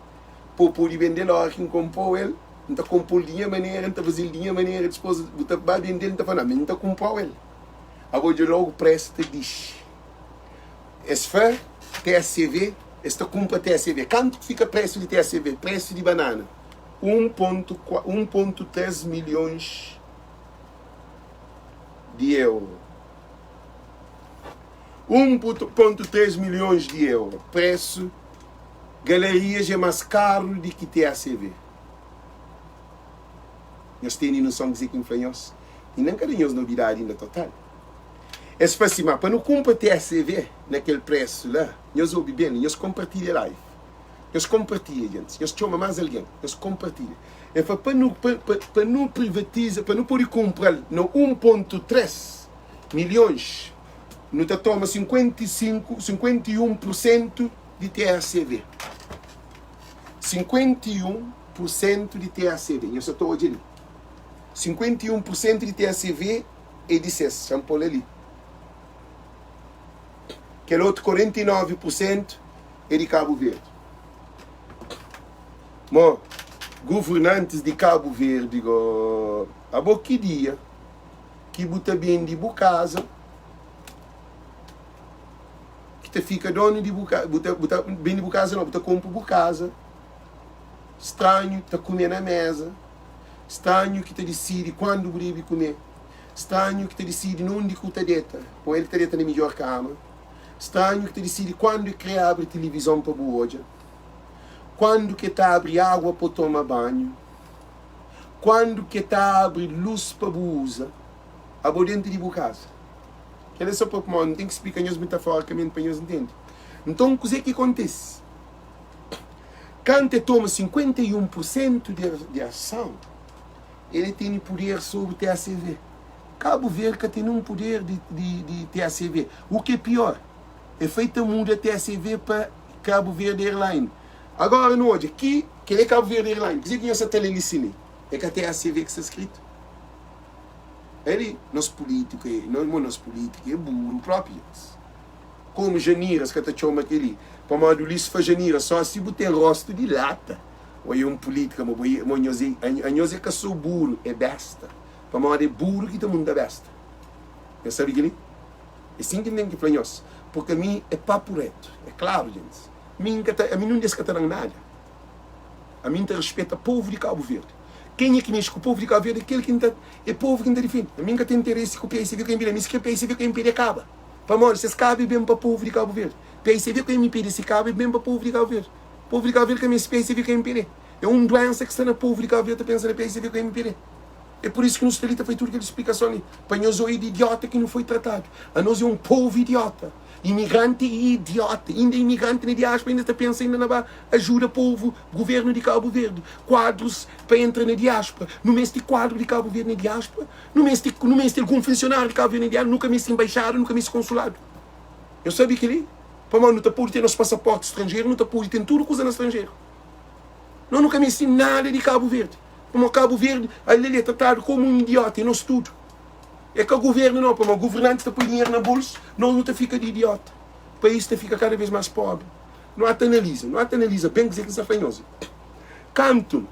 S1: pa bu pode bende-l óra ki N konpo-u el, N ta konpo-l di nha manera, N ta faze-l di nha manera, dipôs bu ta ba bende-l, N ta fla, nau, mi N ta kunpra-u el. Abo dja lógu présu ta dixi. Es fla TSV, es ta kunpra TSV. Kantu ki fika presu di TSV? Presu di banana, 1.3 milhons di euro. 1.3 milhons di euro. Presu galerias é más karu di ki TSV. Nhos tene noson kuzê ki N fla nhos? I nen ka da nhos nobidadi inda total. Es fla si, Ma pa nu kunpra TSV na kel présu la, nhos obi ben li, nhos konpartilha live. Nhos konpartilha, gentis. Nhos txoma más algen. Nhos konpartilha. El fla, Pa nu, pa, pa, pa nu privatiza, pa nu pode kunpra-l na 1.3 milhons, nu ta toma 55, 51 pursentu di TSV. 51 pursentu di TSV. Nhos sa ta odja li. 51 pursentu di TSV. é di ses. Xa-m pô-l ali. Kel otu 49 pur sentu é di Kabu Verdi. Mo, guvernantis di Kabu Verdi go, abo ki dia ki bu ta bende bu kaza ki ta fika donu di bu kaza, bu ta, bu ta bende bu kaza no, bu ta konpra bu kaza, stranhu ta kume na meza, stranhu ki ta disidi kuandu bu debe kume, stranhu ki ta disidi na undi ki bu ta deta, pon el ki ta deta na midjor kama, stranhu ki ta disidi kuandu el kre abri tilivizon pa bu odja. Kuandu ke ta abri agua po toma banhu? Kuandu ke ta abri lus pa bu uza abo dentu di bu kaza? Kel é so pa pamodi N ten ki splika nhos metaforicamente pa nhos ntende. Nton kuze ki kontise? Kantu e toma 51 pur sentu di ason, el e tene puder sobri TACV. Kabu Verdi ka ten nun puder di TACV. U ki é pior, E foi ta muda TSV pa Cabo Verde Airline. Agora nu odja ki kel é Cabo Verde Airline. Kuzê ki nhos sa ta lé li si li? É ka TSV ki sta skritu? É li. Nos pulítiku é, mo nos pulítiku é buru propi, djentis. Komu Janiras ka ta txoma kel li? Pamodi Ulisses fla Janiras só si bu ten rostu di lata. Oi é un pulítika, mo bo é, mo nhos é, anhos é ka só buru, é besta. Pamodi é buru ki ta munta besta. Nhos sabe kel li? É sin ki N ten ki fla nhos, purki ami é papu retu. É klaru, djentis, mi N ka ta, ami nun di es ka ta da-m nada. Ami N ta rispeta povu di Kabu Verdi. Kenha ki mexe ku povu di Kabu Verdi é kel ki N ta, é povu ki N ta difende. Ami N ka ten interesi ku PICV ku MPD. Ami si kre PICV ku MPD kaba. Pamodi si es kaba é ben pa povu di Kabu Verdi. PICV ku MPD si kaba é ben pa povu di Kabu Verdi. Povu di Kabu Verdi ka meste PICV ku MPD. É un duensa ki sta na povu di Kabu Verdi ta pensa na PICV ku MPD. É pur isu ki nu sta li ta fai tudu kel splikason li, pa nhos oi di idiota ki nu foi tratadu. Anos é un povu idiota. Imigranti é idiota. Inda imigranti na diáspora inda ta pensa inda na ba ajuda povu, guvernu di Kabu Verdi. Kuadrus pa entra na diáspora. Nu meste kuadru di Kabu Verdi na diáspora? Nu meste, nu meste algun funsionáriu di Kabu Verdi na diáspora? Nu ka meste enbaixada, nu ka meste konsuladu. Nhos sabe kel-li? Pamodi nu ta pode ten nos pasaporti stranjeru, nu ta pode ten tudu kuza na stranjeru. Nos nu ka meste nada di Kabu Verdi. Pamodi Kabu Verdi ali el é tratadu komu un idiota, é nos tudu. É ka guvernu nau, pamodi guvernantis ta poi dinheru na bolsu, nos nu ta fika di idiota. País ta fika kada vez más pobri. Nu ata analiza, nu ata analiza ben kuzê ki N sta fla nhos. Kantu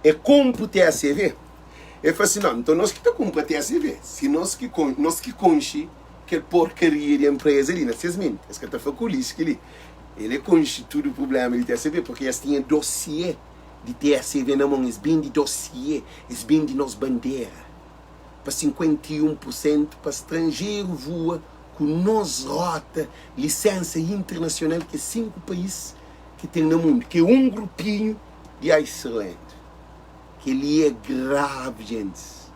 S1: e konpu TSV, e fla si, nau, nton nos ki ta kunpra TSV, si nos ki nos ki konxe kel porkaria di enpreza li na ses menti. Es ka ta fla ku Ulisses kel-li. El é konxe tudu prubléma di TSV purki es tinha dosiê. di TSV na mon, es bende dossier, es bende nos bandera pa 51 por sentu pa stranjeru voa ku nos rota, lisensa internasional ki é 5 pais ki ten na mundu, ki é un grupinhu di Iceland. Kel-li é gravi, gentis.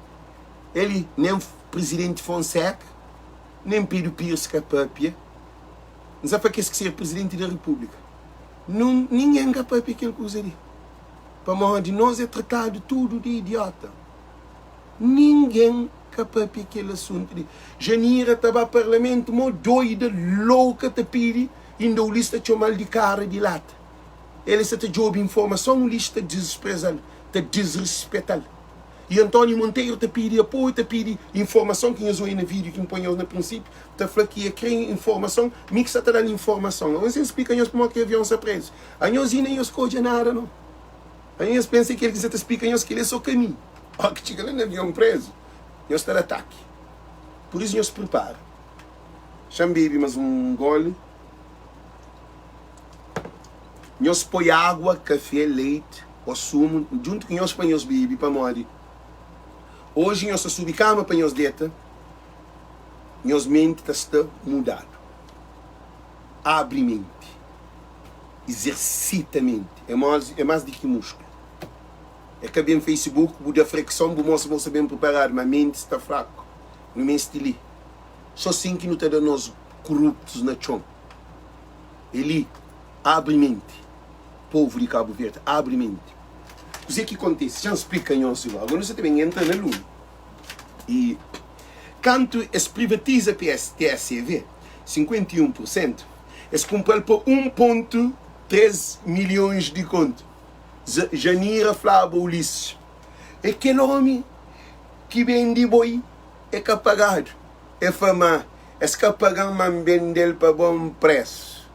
S1: El-li, nen Prizidenti Fonseca, nen Pedro Pires ka papia, N sa fla kes ki ser Prizidenti da Repúblika. Nun, ningen ka papia kel kuza li, pamodi nos é tratadu tudu di idiota. Ningen ka papia kel asuntu li. Janira ta ba parlamentu mo doida, louka, ta pidi, inda Ulis ta txoma-l di kara di lata. El sa ta djobe informason, Ulis ta dispreza-l, ta disrispeta-l. I António Monteiro ta pidi apoiu, ta pidi informason ki nhos oia na vídiu ki N poi nhos na prinsípiu, ta fla ki e kre informason, mi ki sa ta da-l informason. Anhos N splika nhos pamodi ki avion sa prezu. Anhos inda nhos ka odja nada no. Anhos pensa kel ki N sa ta splika nhos kel é so kaminhu. Óki txiga la na avion prezu, nhos ta da ataki. Pur isu nhos pripara. Xa-m bebe mas un goli. Nhos poi agua, kafé, leiti ô sumu djuntu ku nhos pa nhos bebe, pamodi oji nhos ta subi kama pa nhos deta, nhos menti ta sta mudadu. Abri menti, izersita menti, é más di ki musklu. É ka ben Facebook, bu da frekson, bu mostra ma bu sta ben priparadu, ma menti sta fraku. Nu meste li. Sô sin ki nu ta da nos kuruptus na txon. É li, abri menti. Povu di Kabu Verdi, abri menti. Kuzê ki kontise? Xa-m splika nhos igual. Agora nu sa ta ben entra na lumi. I kantu es privatiza PS, TSV, 51 pur sentu, es kunpra-l pa 1.3 milhons di kontu. Janira flaba Ulisses, É kel omi ki bende boi. E ka pagadu. E fla ma es ka paga-m ma N bende-l pa bon presu.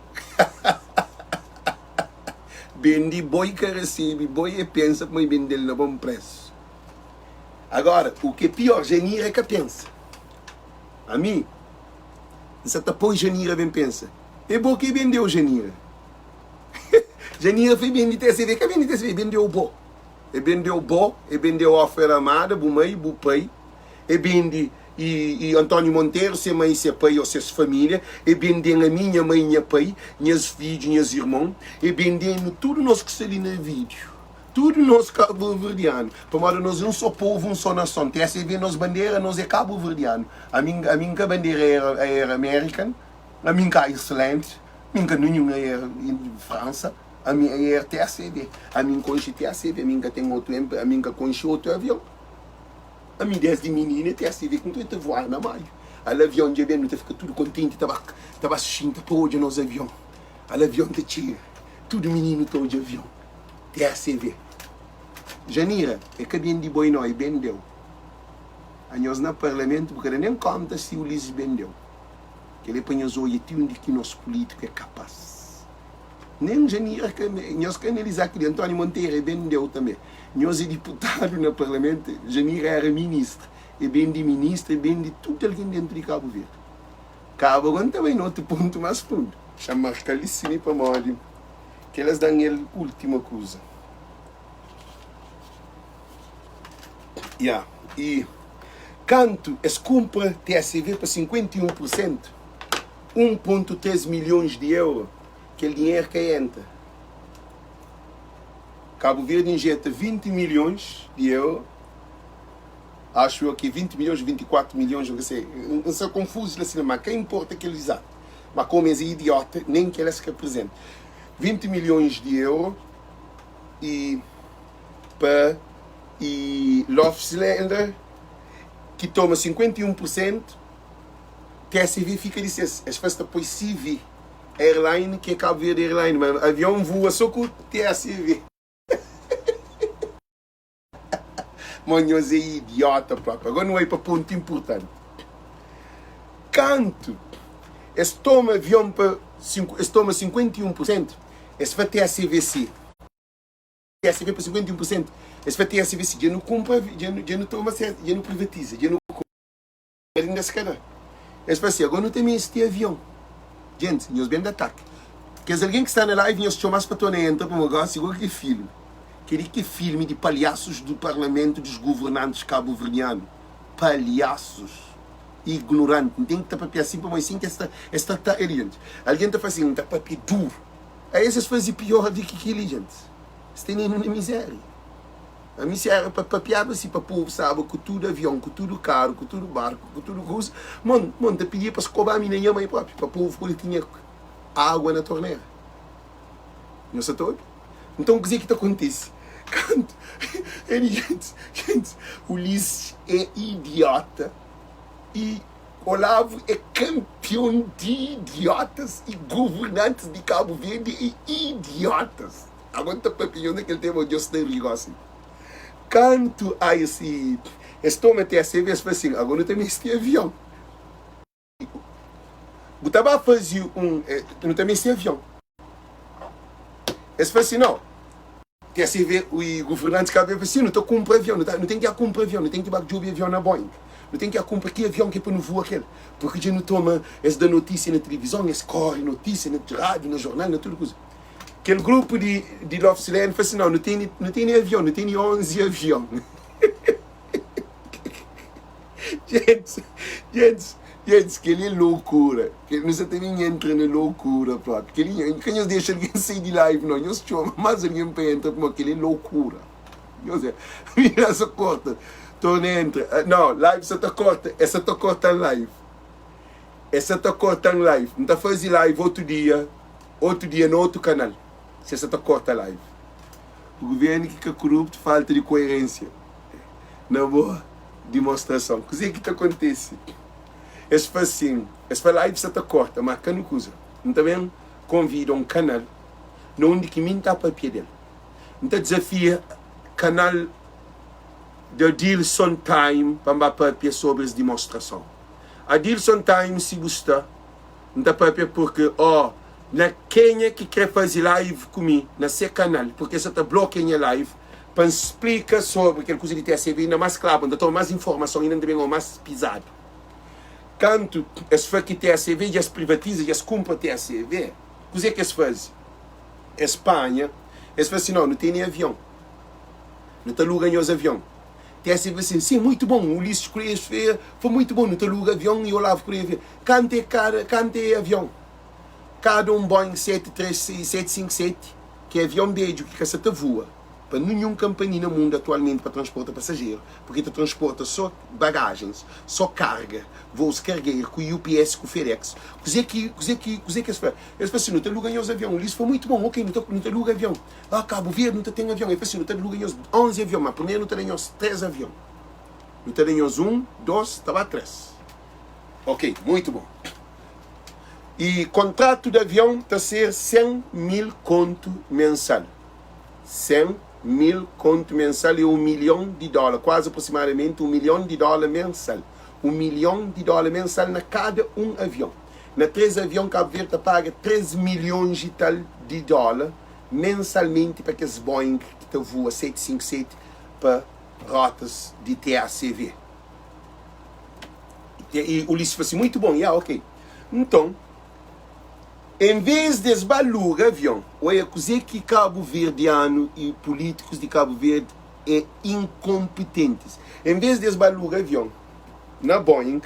S1: Bende boi ka resebe boi e pensa kuma e bende-l na bon presu. Agora, u ke pior, Janira ka pensa. Ami, N sa ta poi Janira ben pensa. E bo ke bendeu Janira. Janira fla e bende TCV, ka bende TCV, e bendeu bo. E bendeu bo, e bendeu Ofer Amada, bu mai, bu pai. E bende i, i António Monteiro, se mai, se pai ou ses família. E benden ami, nha mai, nha pai, nhas fidju, nhas irmon. E bendenu tudu nos ki sta li na vídiu. Tudu nos kabuverdianu, pamodi nos é un só povu, un só nason. TSV nos bandera, nos é kabuverdianu. Ami, ami N ka bandera Air, Air American, ami N ka Iceland, mi N ka ninhun Air Fransa, ami é Air TSV. Ami N konxe TSV, ami N ka ten otu, ami N ka konxe otu avion. Ami desdi mininu é TSV ki N ta voa na Maio. Ala avion dja ben, nu ta fika tudu kontenti, ta ba, ta ba xinta pa odja nos avion. Ala avion ta txiga, tudu mininu ta odja avion. TSV. Janira, é ka ben di boi no, é ben deu. Anhos na parlamentu bu ka da nen konta si Ulisses ben deu. Kel é pa nhos odja ti undi ki nos pulitiku é kapas. Nen Janira ka, nhos ka analiza kili. António Monteiro é ben deu tanbe. Nhos é diputadu na parlamentu, Janira era ministra. É ben di ministra, é ben di tudu algen dentu di Kabu Verdi. Kaba go N ta bai na otu pontu mas fundu. Xa marka li simi pamodi. Kel-es da-m el última kuza. Ya, i kantu es kunpra TSV pa 51 pur sentu, 1.3 milhons di euro, kel dinheru ka entra. Kabu Verdi injeta 20 milhons di euro, axu eu ki é 20 milhons, 24 milhons, N ka sei, N sta konfuzu la sina, ma ka inporta kel izatu. Ma komu es é idiota, nen kel es ka prezenta. 20 milhões di euro e pa e Lofslender ki toma 51 por sentu, TSV fika di ses. Es faz ta poi CV Airline ki é Cabo Verde Airline, ma avion voa so ku TSV. Mo nhos é idiota propi. Agora nu bai pa pontu inpurtanti. Kantu es toma avion pa es toma 51 pur sentu, es fla TSVC, TSV pa 51 pur sentu, es fla TSVC, dja nu kunpra, dja nu toma, dja nu privatiza, dja nu kunpra. Inda es ka da. Es fla si, Agora nu ta meste avion. Gentis, nhos ben da ataki. Kes algen ki sta na live, nhos txoma-s pa torna entra, pamodi gosi igual ki filmi. Kel-li ki é filmi di palhasus du parlamentu dus governantis kabuverdianu. Palhasus. Ignoranti. N ten ki ta papia asin pamodi sin ki es ta, es ta ta el, gentis. Algen ta fla sin, N ta papia duru. Aes es faze pior di ki kel-li, gentis. Es tene-nu na mizéria. Ami si era pa papiaba si pa povu staba ku tudu avion, ku tudu karu, ku tudu barku, ku tudu kuza, mon, mon ta pidia pa es koba ami na nha mai propi, pa povu pode tinha agua na tornera. Nhos sa ta obi? Nton kuze ki ta kontise? Kantu el gentis, gentis, Ulisses é idiota i Olavo é kanpion di idiotas i governantis di Kabu Verdi é idiotas. Abo N ta papia nhos na kel tema djos ta ri gosi. Kantu ai si es toma TSV es fla sin, ago nu ta mesti avion. Bu ta ba fazi un nu ta mesti avion. Es fla sin, no. TSV i governantis Cabo Verde fla sin, nu ta kumpra avion, nu ta nu ten ki a kumpra avion, nu ten ki ba djobi avion na Boeing. Nu ten ki a kumpra ki avion ki é pa nu voa kel. Purki dja nu toma es da notisia na tilivizon, es kori notisia na rádiu, na jornal, na tudu kuza. Kel grupu di di Love Silene fla si, Nau, nu tene, nu tene avion, nu tene 11 avion. Gentis, gentis, gentis, kel-li é loucura. Kel, nu sa ta ben entra na loucura propi. Kel-li, ka nhos dexa algen sai di live, nau. Nhos txoma más algen pa entra, pamodi kel-li é loucura. Nhos é, mira sa korta, torna entra. Nau, live sa ta korta, es sa ta korta-m live. Es sa ta korta-m live. N ta faze live otu dia. Otu dia na otu kanal se sa ta korta live. Governo ki ka korupto falta di koerensia na bo dimostrason. Kuze ki ta kontese? Es fla sin, es fla live sa ta korta ma ka nu kuza. N ta ben konvida un kanal na undi ki mi N ta papia del. N ta dizafia kanal. da Adilson time pa N ba papia sobri es dimostrason. Adilson time si bu sta N ta papia purki oh na kenha ki kre fazi live ku mi na se kanal purki es sa ta blokia nha live pa N splika sobri kel kuza di TSV inda mas klaru N ta toma mas informason inda N ta ben o mas pizadu. Kantu es fla ki TACV dja es privatiza, dja es kunpra TACV, kuzê ki es faze? Es panha, es fla si, Nau, nu tene avion, nu ta luga nhos avion. TACV fla sin, Sin, muitu bon, Ulisses Correia fla, muitu bon, nu ta luga avion i Olavo Correia fla, Kantu é kada, kantu é avion? Kada un Boeing 737, ki é avion bedju ki ka sa ta voa. pa ninhun kanpania na mundu atualmenti pa transporta pasajeru, purki ta transporta so bagajens, so karga, vous kargeru ku UPS ku FedEx. Kuze ki kuze ki kuze ki es fla? Es fla si, nu ta luga nhos avion. Ulisses fla, muitu bon, ok, nu ta nu ta luga avion. Ah, Kabu Verdi nu ta ten avion. El fla si, nu ta luga nhos 11 avion, ma primeru nu ta da nhos 3 avion. Nu ta da nhos 1, 2, ta ba 3. Ok, muitu bon. I kontratu di avion ta ser 100 mil kontu mensal. 100 mil kontu mensal é un milhon di dóla, kuazi aproximadamenti un milhon di dóla mensal. Un milhon di dóla mensal na kada un avion. Na 3 avion, Kabu Verdi ta paga 3 milhons i tal di dóla mensalmenti pa kes Boeing ki ta voa 757 pa rotas di TACV. I Ulisses fla si, Muitu bon, ya, ok. Nton. En vez di es ba luga avion, oia kuze ki Kabu Verdianu i pulitikus di Kabu Verdi e inkonpitentis. En vez di es ba luga avion na Boeing,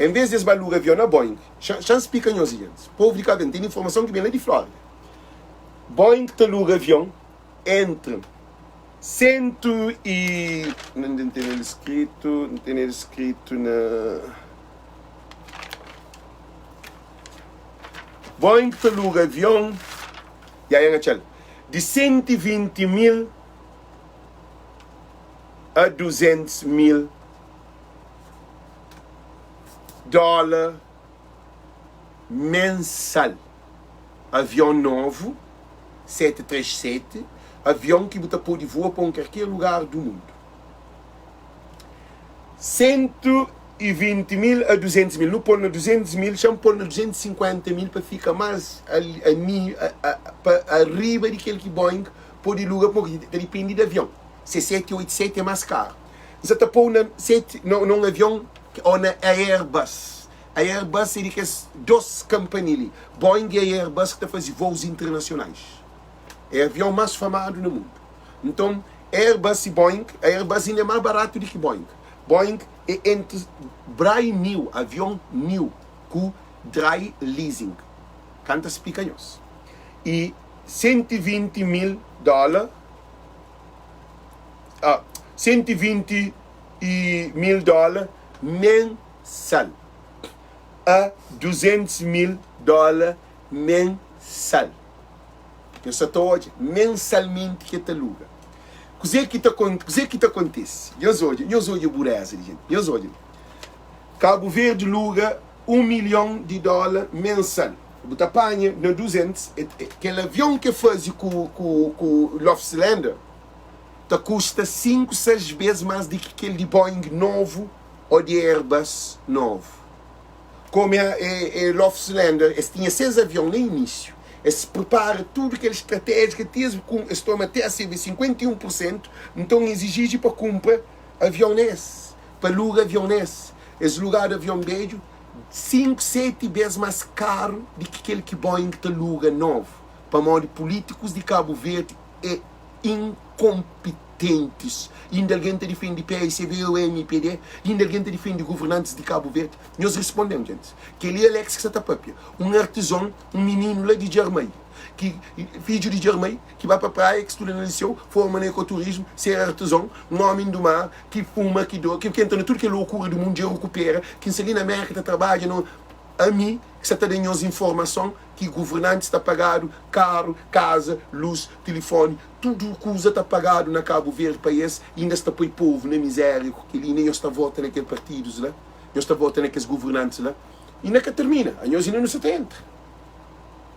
S1: en vez di es ba luga avion na Boeing, xa N splika nhos gentis, povu di Kabu Verdi, N tene informason ki ben la di Florida. Boeing ta luga avion entri Sentu i. N tene el skritu, N tene el skritu na. Boeing ta luga avion, ya N atxa-l, di 120 mil a 200 mil dóla mensal. Avion novu, 737, avion ki bu ta pode voa pa un karker lugar du mundu. 120 mil a 200 mil, nu pô-l na 200 mil, xa-m pô-l na 250 mil pa fika más pa riba di kel ki Boeing pode luga, pamodi ta dipende di avion. Se 787 é más karu. N sa ta pô-u na na un avion ô na Airbus. A Airbus é di kes dos kanpani li, Boeing i Airbus, ki ta faze vous internasionais. É avion más famadu na mundu. Nton, Airbus i Boeing, Airbus inda é más baratu di ki Boeing. Boeing é entri brand new, avion new, ku dry leasing. Ka N ta splika nhos. I 120 mil dóla, ah, 120 mil dóla mensal a 200 mil dóla mensal. Nhos sa ta odja mensalmenti ki el ta luga. Kuzê ki ta kuzê ki ta kontise? Nhos odja, nhos odja bureza di jenti. Nhos odja li. Kabu Verdi luga 1 milhon di dóla mensal. Bu ta panha na 200, kel avion ki el faze ku ku ku Lofts-Lander ta kusta 5, 6 bês más di ki kel di Boeing novu ô di Airbus novu. Kome é Lofts-Lander, es tinha ses avion na inísiu, es pripara tudu kel stratéjika ti es es toma TACV 51 pur sentu, nton es iziji pa kunpra avion na es, pa luga avion na es. Es lugadu avion bedju 5, 7 bês más karu di ki kel ki Boeing ta luga novu, pamodi pulítikus di Kabu Verdi é inkonpitentis. Inda algen ta difende PSB ou MPD? Inda algen ta difende governantis di Kabu Verdi? Nhos risponde-m, gentis. Kel-li é Alex ki sa ta papia. Un artizon, un mininu la di Djarmai, ki fidju di Djarmai, ki ba pa praia, ki studa na liseu, forma na ekoturismu, ser artizon, un omi du mar, ki fuma, ki do, ki entra na tudu kel lokura di mundu, dja rukupera, ki N sta li na Mérka ta trabadja na Ami ki sa ta da nhos informason ki governantis ta pagadu karu, kaza, lus, tilifoni, tudu kuza ta pagadu na Kabu Verdi pa es, inda es ta poi povu na mizeria ku keli, inda nhos ta vota na kel partidus la, nhos ta vota na kes governantis la, inda ka termina, anhos inda nu sa ta entra.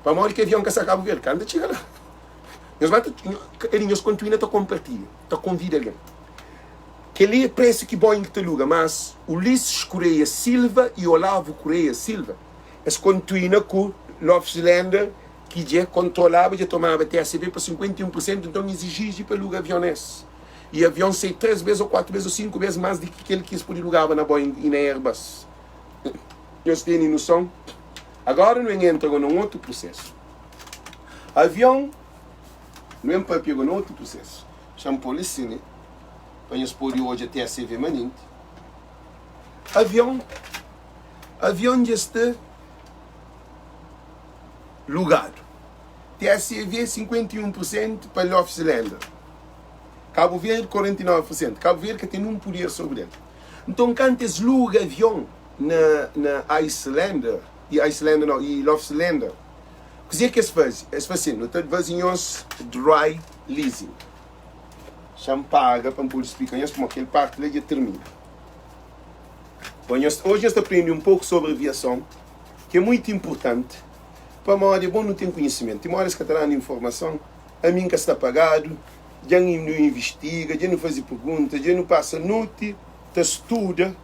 S1: Pamodi ki avion ka sa Kabu Verdi? Ka N ta txiga la. Nhos ba ta ali nhos kontinua ta konpartilha, ta konvida algen. Kel-li é présu ki Boeing ta luga, mas Ulisses Correia Silva y Olavo Correia Silva es kontinua ku Lofslander ki dje kontrolaba, dje tomaba TACV pa 51 pur sentu, nton izijiji pa luga avion nes. Y avion sai 3 bes ô 4 bes ô 5 bes más di ki kel ki es pode lugaba na Boeing y na Airbus. Nhos tene noson? Agora nu en entra go na un otu prusesu. Avion, nu en papia go na otu prusesu. Xa-m pô li sin, ne? Pa nhos pode odja TACV manenti. Avion, avion dja sta lugadu. TACV 51 pur sentu pa Lofslender. Kabu Verdi 49 pur sentu. Kabu Verdi ka ten nun puder sobri el. Nton, kantu es luga avion na na Icelander, i Icelander nau, i Lofslender, kuzê ki es faze? Es fla sin, Nu ta faze nhos dry leasing. Xa-m paga pa N pode splika nhos pamodi kel parti la dja tirmina. Bon, nhos, oji nhos ta prende un poku sobri aviason, ki é muitu inpurtanti, pamodi é bon nu ten konhisimentu. I modi es ka ta da-nu informason, ami N ka sta pagadu, dja nu invistiga, dja nu faze pergunta, dja nu pasa noti ta studa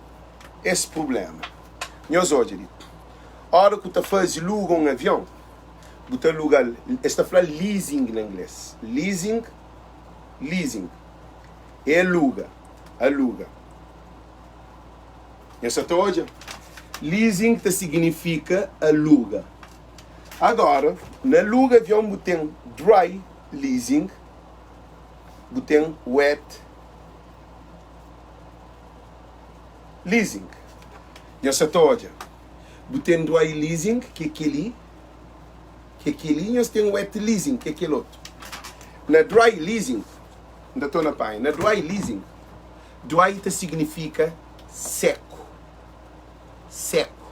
S1: es prubléma. Nhos odja li, óra ku ta faze luga un avion, bu ta luga-l, es ta fla leasing na inglês, leasing, leasing, é aluga, aluga. Nhos sa ta odja? Leasing ta siginifika aluga. Agora, na aluga avion bu ten dry leasing, bu ten wet leasing. Nhos sa ta odja? Bu ten dry leasing, ki é kel-li, ki é kel-li, nhos ten wet leasing, ki é kel otu. Na dry leasing, N ta torna panha, na dry leasing, dry ta signifika seku, seku.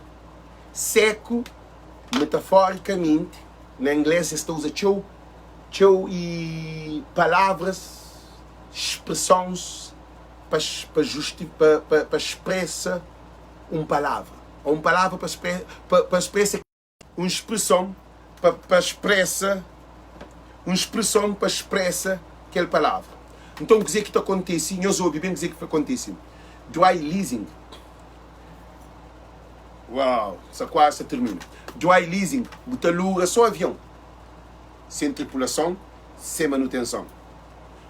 S1: Seku, metaforikamenti, na ingles es ta uza txeu, txeu i palavras, spresons pa pa justi pa pa pa spresa un palavra, ô un palavra pa spre pa pa spresa un spreson pa pa spresa un spreson pa spresa kel palavra. Nton kuzê ki ta kontise? Nhos obi ben kuzê ki ta kontise. Dry leasing. Uau, sta kuazi ta tirmina. Dry leasing, bu ta luga sô avion, sen tripulason, sen manutenson.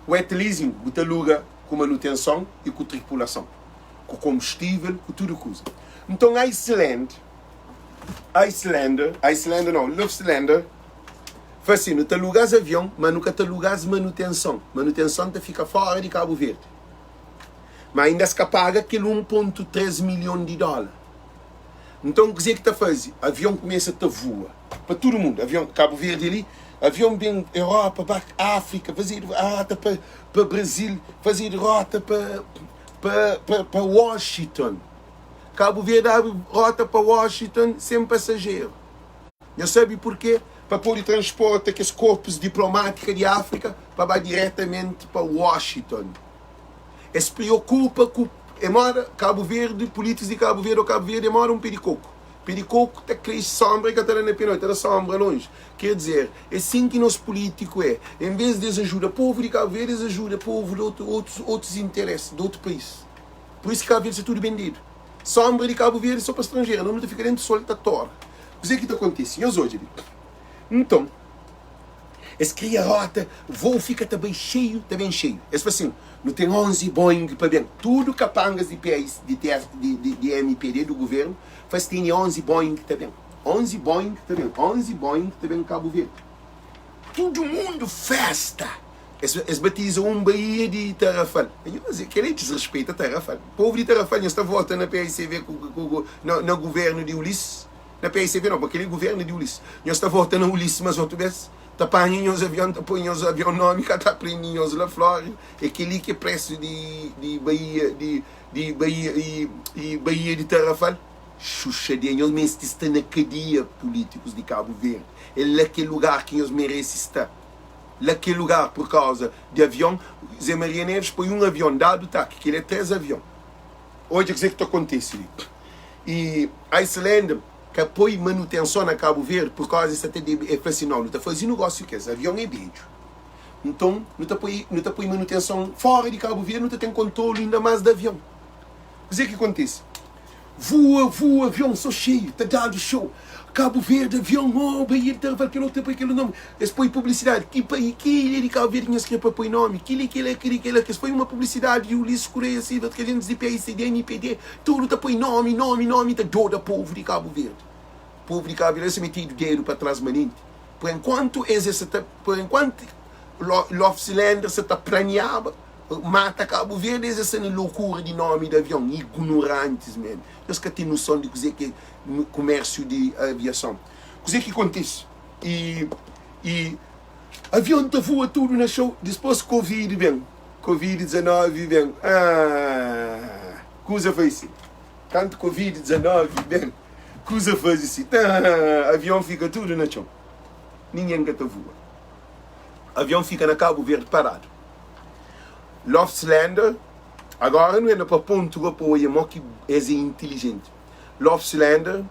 S1: Wet leasing, bu ta luga ku manutenson i ku tripulason, ku konbustível, ku tudu kuza. Nton, Iceland, Icelander, Icelander nau, Luftlander, fla si, nu ta luga-s avion, ma nu ka ta luga-s manutenson. Manutenson ta fika fóra di Kabu Verdi. Ma inda es ka paga kel 1.3 milhon di dóla. Nton, kuzê ki ta faze? Avion kumesa ta vua pa tudu mundu. Avion, Kabu Verdi li, avion ben Europa, ba Áfrika, fazedu rota pa, pa Brazil, fazedu rota pa, pa, pa, pa Washington. Kabu Verdi abri rota pa Washington sen pasajeru. Nhos sabe purkê? Pa pode transporta kes korpus diplomátika di Áfrika pa ba diretamenti pa Washington. Es priokupa ku é moda Kabu Verdi, pulítikus di Kabu Verdi ô Kabu Verdi é moda un pé di koku. Pé di koku ta krese sónbra e ka ta da na pé, nau, e ta da sónbra lonji. Ker dizer, é sin ki nos pulítiku é. En vês di es ajuda povu di Kabu Verdi, es ajuda povu di otu, otus, otus interesi, di otu país. Pur isu ki Kabu Verdi sta tudu bendedu. Sónbra di Kabu Verdi sô pa stranjeru, nos nu ta fika dentu sol ta tora. Kuzê ki ta kontise? Nhos odja li. Nton, es kria rota, vou fika ta bai xeiu, ta ben xeiu. Es fla sin, Nu ten 11 Boeing pa ben. Tudu kapangas di PAIC, di TS, di, di, di MPD, du guvernu, fla es tene 11 Boeing ta ben. 11 Boeing ta ben. 11 Boeing ta ben Kabu Verdi. Tudu mundu festa! Es, es batiza un baía di Tarrafal. Nhos, kel-li é disrespeita Tarrafal. Povu di Tarrafal, nhos ta vota na PAICV ku, ku, ku, na, na guvernu di Ulisses? Na PAICV nau, pa kel-li guvernu di Ulisses. Nhos ta vota na Ulisses mas otu bes? Ta panha nhos avion, ta poi nhos avion nomi ka ta prende nhos la Flórida. É kel-li ki é presu di, di baía, di, di baía, i, i baía di Tarrafal? Xuxa dia, nhos meste sta na kadia, pulítikus di Kabu Verdi. É la ki é lugar ki nhos merese sta. La ki é lugar pur kauza di avion. Zé Maria Neves poi un avion dadu taki, kel-li é 3 avion. Odja kuzê ki ta kontise li. I Iceland ka poi manutenson na Kabu Verdi pur kauza es sa ta debe. El fla si, Nau, nu ta faze nugósiu ku es. Avion é bedju. Nton, nu ta poi, nu ta poi manutenson fóra di Kabu Verdi, nu ta ten kontrolu inda más di avion. Kuzê ki kontise? Vua, vua, avion sô xeiu, ta dadu xou. Kabu Verdi, avion, oh, Baía di Tarrafal, kel otu ta poi kel otu nómi. Es poi publisidadi, ki pai, ki ilha di Kabu Verdi ki nhos krê pa poi nómi? Kili, kila, kili, kela. Kes poi uma publisidadi di Ulisses Correia Silva, ki ajentis di PICD, NIPD, tudu ta poi nómi, nómi, nómi, ta doda povu di Kabu Verdi. Povu di Kabu Verdi, es metidu dedu pa tras manenti. Por enkuantu es es sa ta, por enkuantu Lofsilander sa ta planiaba mata Kabu Verdi, es es sa na lokura di nomi di avion. Ignorantis mesmu. Es ka ten noson di kuze ki é kumersiu di aviason. Kuze ki kontise? I, i avion ta vua tudu na xou. Dispos Covid ben, Covid 19 ben, ah, kuza foi si. Kantu Covid 19 ben, kuza faze si, taa, avion fika tudu na txon. Ningen ka ta vua. Avion fika na Kabu Verdi paradu. Loftslander, agora nu entra pa pontu go pa oia mo ki es é intilijenti. Loftslander,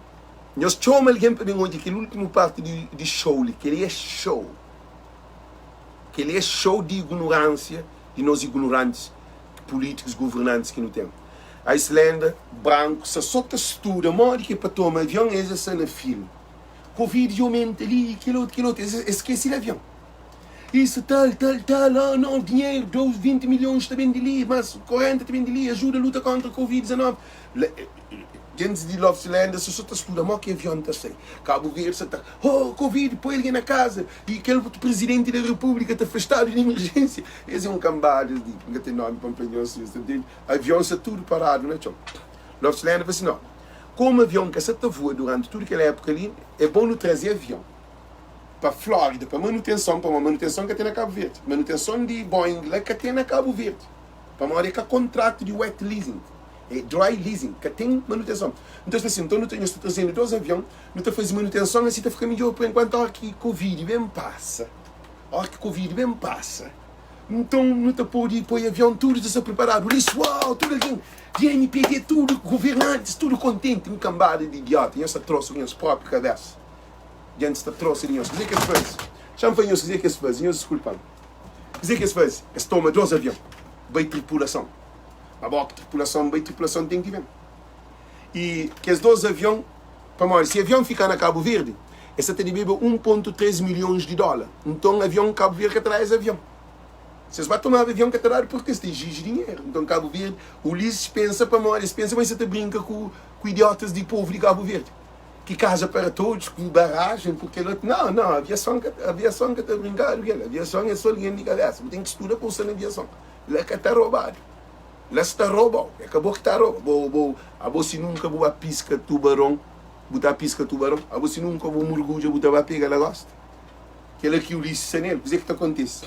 S1: nhos txoma algen pa ben odja kel ultimu parti di, di show li. Kel-li é show. Kel-li é show di ignoransia di nos ignorantis pulítikus, governantis ki nu ten. Iceland branku sa so ta studa modi ki é pa toma avion es es sa na filmi covid dja aumenta li kel otu kel otu es es skesi di avion isu tal tal tal oh no dinheru 2 20 milhons ta ben di li mas 40 ta ben di li ajuda luta kontra covid 19 Gentis di Love Cylinder sa so ta studa mo ki avion ta sai. Kabu Verdi sa ta oh covid poi algen na kaza i kel otu presidenti da republika ta fla stadu di emerjensia. Es é un kambada di N ka ten nomi pa N fla nhos si nhos ta ntende. Avion sta tudu paradu na txon. Love Cylinder fla si no, komu avion ka sa ta vua duranti tudu kel epuka li é bon nu traze avion pa Florida pa manutenson pamodi manutenson ka ten na Kabu Verdi. Manutenson di Boeing la ka ten na Kabu Verdi pamodi é ka kontratu di wet leasing. É dry leasing, ka ten manutenson. Nton es fla si, nton nu ta, nhos ta trazenu dos avion, nu ta faze manutenson, asi ta fika midjor por enkuantu óra ki Covid ben pasa. Óra ki Covid ben pasa, nton nu ta pode poi avion tudu ta sta priparadu. Ulisses, uau, tudu algen di MPD, tudu governantis, tudu kontenti. Un kanbada di idiota, nhos ta trosa ku nhos própi kabesa. Djantis ta trosa di nhos. Kuzê ki es faze? Xa-m fla nhos kuzê ki es faze, nhos diskulpa-m. Kuzê ki es faze? Es toma dos avion, bai tripulason. Ma bo ki tripulason bai, tripulason ten ki ben. I kes dos avion, pamodi si avion fika na Kabu Verdi, es sa ta debeba 1.3 milhons di dóla. Nton avion, Kabu Verdi ka ta da es avion. Si es ba tomaba avion ka ta dadu purki es ta exiji dinheru. Nton Kabu Verdi, Ulisses pensa pamodi es pensa ma es sa ta brinka ku ku idiotas di povu di Kabu Verdi. Ki kaza para todos, ku barajen, ku kel otu. Nau, nau, aviason ka aviason ka ta brinkadu ku el. Aviason é so algen di kabesa. Bu ten ki studa pa bu sta na aviason. La ka ta robadu. La sta robau. É ka bo ki ta roba. Bo, bo, abo si nunka bu ba piska tubaron, bu ta piska tubaron? Abo si nunka bu murgudja, bu ta ba pega lagosta? Kela ki Ulisses sta nel. Kuzê ki ta kontise?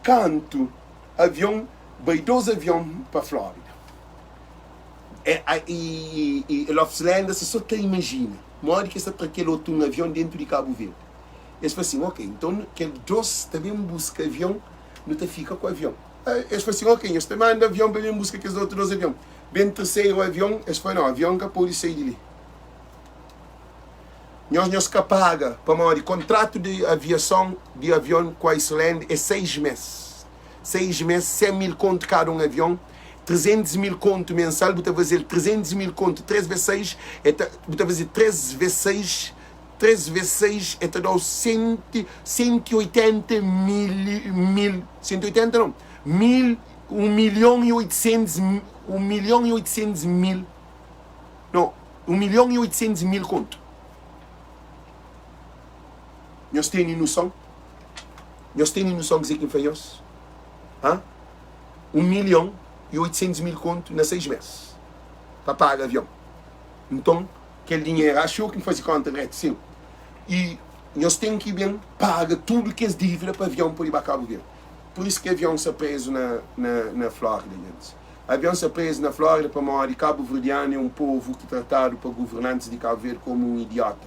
S1: Kantu avion bai, dos avion pa Flórida. É, a, i, i, i Lofslender sa so ta imajina modi ki es ta tra kel otu un avion dentu di Kabu Verdi. Es fla sin, ok, nton kel dos ta ben buska avion nu ta fika ku avion. Es fla sin, ok, nhos ta manda avion pa ben buska kes otu dos avion. Ben terseru avion, es fla, no, avion ka pode sai di li. Nhos, nhos ka paga, pamodi kontratu di aviason di avion ku Iceland é seis mes. Seis mes, 100 mil kontu kada un avion, 300 mil kontu mensal, bu ta faze-l 300 mil kontu, 3 ves 6, é ta, bu ta faze 3 ves 6, 3 ves 6 é ta da-u 100, 180 mil, mil, 180 não, mil, 1 milhon e 800, 1 milhon e 800 mil, não, 1 milhon e 800 mil kontu. Nhos tene noson? Nhos tene noson kuzê ki N fla nhos? Hã? 1 milhon e 800 mil kontu na 6 mês pa paga avion. Nton, Kel dinheru, axu ki N faze konta dretu, sin. I nhos ten ki ben paga tudu kes dívida pa avion pode ba Kabu Verdi. Pur isu ki avion sta prézu na, na, na Flórida, gentis. Avion sta prézu na Flórida pamodi kabuverdianu é un povu ki tratadu pa governantis di Kabu Verdi komu un idiota.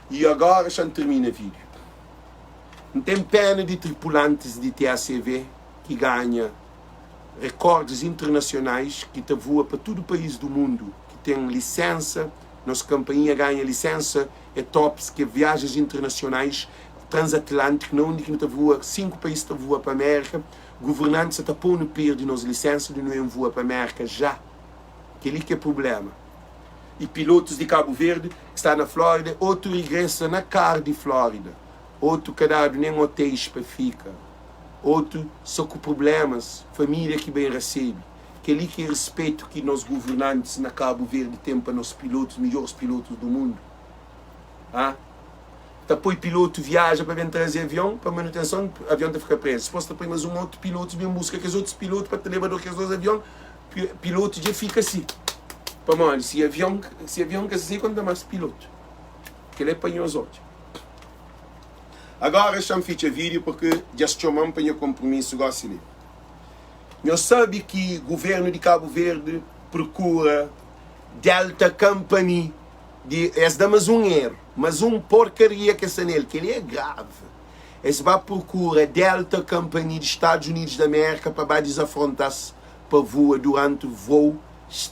S1: I agora xa N tirmina vídiu. N ten péna di tripulantis di TACV ki ganha rekordis internasionais ki ta vua pa tudu país du mundu ki ten lisensa, nos kampanhia ganha lisensa é tops ki é viagens internasionais. Transatlântiku na undi ki nu ta voa, 5 país ta voa pa Amérika, governantis sa ta pô-nu perde nos lisénsa di nu en voa pa Amérika já. Kel-li ki é prubléma. I pilotus di Kabu Verdi ki sta na Flórida, otu rigresa na kar di Flórida, otu ka dadu nen otéis pa fika, otu sa ku prublémas, família ki ben rasebe. Kel-li ki é rispetu ki nos governantis na Kabu Verdi ten pa nos pilotus, midjoris pilotus du mundu? Ha? Ta poi pilotu viaja pa ben traze avion pa manutenson, avion ta fika prezu. Dipos ta poi mas un otu pilotus ben buska kes otus pilotu pa ta leba do kes dos avion, pilotu dja fika si. Pamodi si avion, si avion ka sa sai konta mas pilotu. Kel-la é pa nhos odja. Agora xa-m fitxa vídeo porque dja-s txoma-m pa nha konpromisu gosi li. Nhos sabe ki governu di Kabu Verdi prokura Delta Company di es da mas un eru, mas un porkaria ke sta nel, keli é grave. Es ba prokura Delta Company di Stadus Unidus di Amerika pa ba dizafronta-s pa vua duranti vou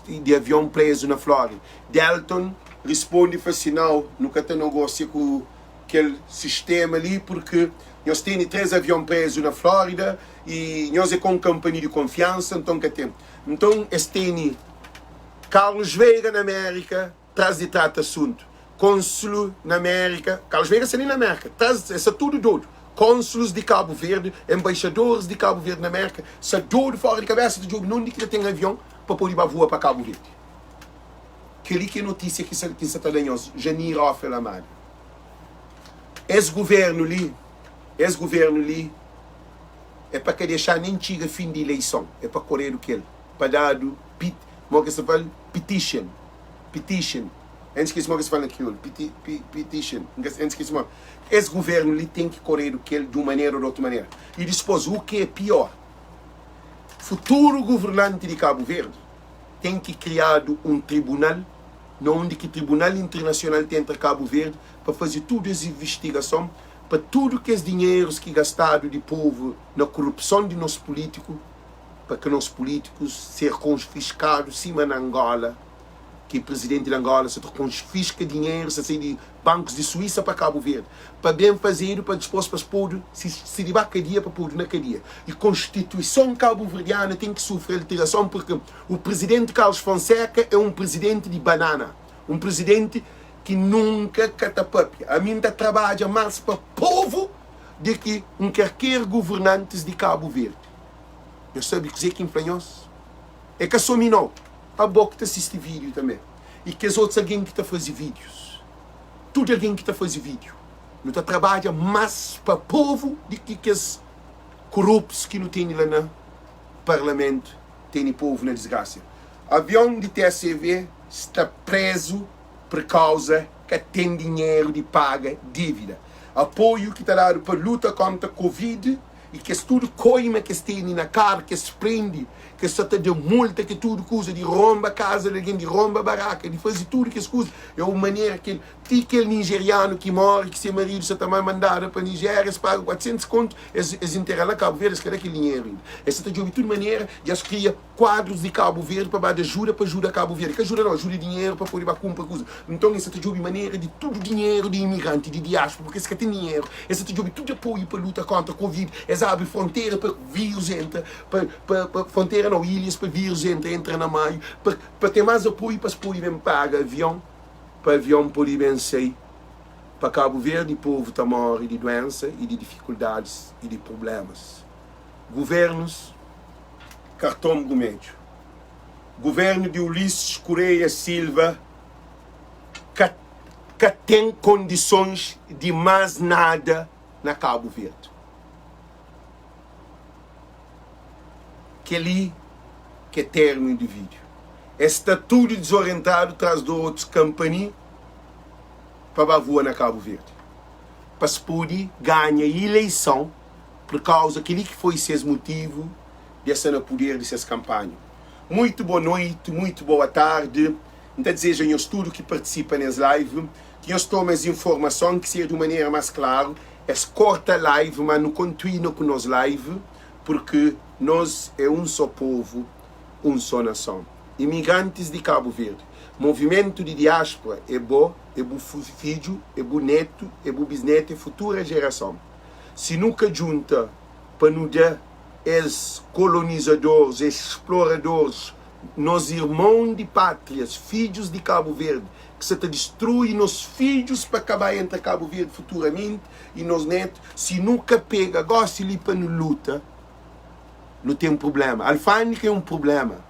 S1: di avion prezu na Flórida. Delton risponde fla si, Nau, nu ka ta nogosia ku kel sistema li purki nhos tene 3 avion prezu na Flórida i nhos é ka un kanpani di konfiansa, nton ka ten. Nton es tene Carlos Veiga na Amérika tras di trata asuntu. Konsulu na Amérika, Carlos Veiga sta li na Amérika, tras, es sta tudu dodu. Konsulus di Kabu Verdi, enbaixadoris di Kabu Verdi na Amérika sta dodu fora di kabesa ta djobe nonde ki ta ten avion pa pode ba vua pa Kabu Verdi. Kel-li ki é notísia ki N sta ta da nhos, Janira Ophel Amada. Es guvernu li, es guvernu li é pa ka dexa nen txiga fin di ileison, é pa koredu kel. pa dadu pit, mo ke sa fal petition, petition, N skese mo ke sa fal na kriolu, piti, pi, petition, N ka, N skese mo. Es guvernu li ten ki koredu kel di un manera o di otu manera. I dispos, u ke é pior, futuru guvernanti di Kabu Verdi ten ki kriadu un tribunal na undi ki tribunal internasional ta entra Kabu Verdi pa faze tudu es invistigason pa tudu kes dinherus ki gastadu di povu na korupson di nos pulitiku pa ka nos pulitikus ser konfiskadu sima na Angola ki prizidenti di Angola sa ta konfiska dinheru sa sai di bankus di Suísa pa Kabu Verdi pa ben fazedu pa dispos pa es podu si si di ba kadia pa podu na kadia i konstituison kabuverdiana ten ki sufri alterason purki u prizidenti Carlos Fonseca é un prizidenti di banana un prizidenti ki nunka ka ta papia ami N ta trabadja mas pa povu di ki un kerker guvernantis di Kabu Verdi. Nhos sabe kuzê ki N fla nhos? É ka sô mi nau, abo ki ta sisti vídiu tanbê i kes otus algen ki ta faze vídius. Tudu algen ki ta faze vídiu, nu ta trabadja más pa povu di ki kes koruptus ki nu tene la na parlamentu tene povu na disgrasia. Avion di TSV sta prézu purkauza ka ten dinheru di paga dívida. Apoiu ki ta dadu pa luta kóntra covid I kes tudu koima kes teni na kar, kes prendi, kes sa ta da multa, ke tudu kuza di ronba kaza di algen, di ronba baraka, di fazi tudu kes kuza, é un manera kel, ti kel nigerianu ki mori, ki se maridu sa ta mandada pa Nigéria, es paga 400 kontu, es es intera-l na Kabu Verdi, es ka da kel dinheru inda. Es sa ta djobi tudu manera di es kria kuadrus di Kabu Verdi pa ba da ajuda pa ajuda Kabu Verdi, ka ajuda nau, ajuda dinheru pa pode ba kunpra kuza. Nton es sa ta djobi manera di tudu dinheru di imigranti, di diáspora, purki es ka ten dinheru, Es sa ta djobe tudu apoiu pa luta kontra covid. Es abri frontera pa virus entra, pa, pa, pa frontera nau, ilhas pa virus entra, entra na maiu, pa, pa ten mas apoiu pa es pode ben paga avion, pa avion pode ben sai pa Kabu Verdi. Povu ta more di duensa i di difikuldadis i di prublemas. Guvernus karton brumedju. Guvernu di Ulisses Correia Silva ka. ka ten kondisons di más nada na Kabu Verdi. Kel-li k'é términu di vídiu. Es sta tudu dizorientadu tras di otus kanpani pa ba vua na Kabu Verdi, pa es pode ganha ileison, pur kauza kel-li ki foi ses mutivu di es sta na puder di ses kanpanha. Muitu bo noiti, muitu boa tardi. N ta dizeja nhos tudu ki partisipa nes live ki nhos toma es informason ki ser di un manera mas klaru. Es korta live ma nu kontuina ku nos live purki nos é un so povu, un so nason. Imigrantis di Kabu Verdi. Movimentu di diáspora é bo, é bu fidju, é bu netu, é bu bisnetu, é futura jerason. Si nu ka djunta pa nu da es kolonizadoris, es sploradoris, nos irmon di pátrias, fidjus di Kabu Verdi, ki sa ta distrui nos fidjus pa ka ba entra Kabu Verdi futuramenti i nos netu, si nu ka pega gosi li pa nu luta, nu ten prubléma. Alfândika é un prubléma.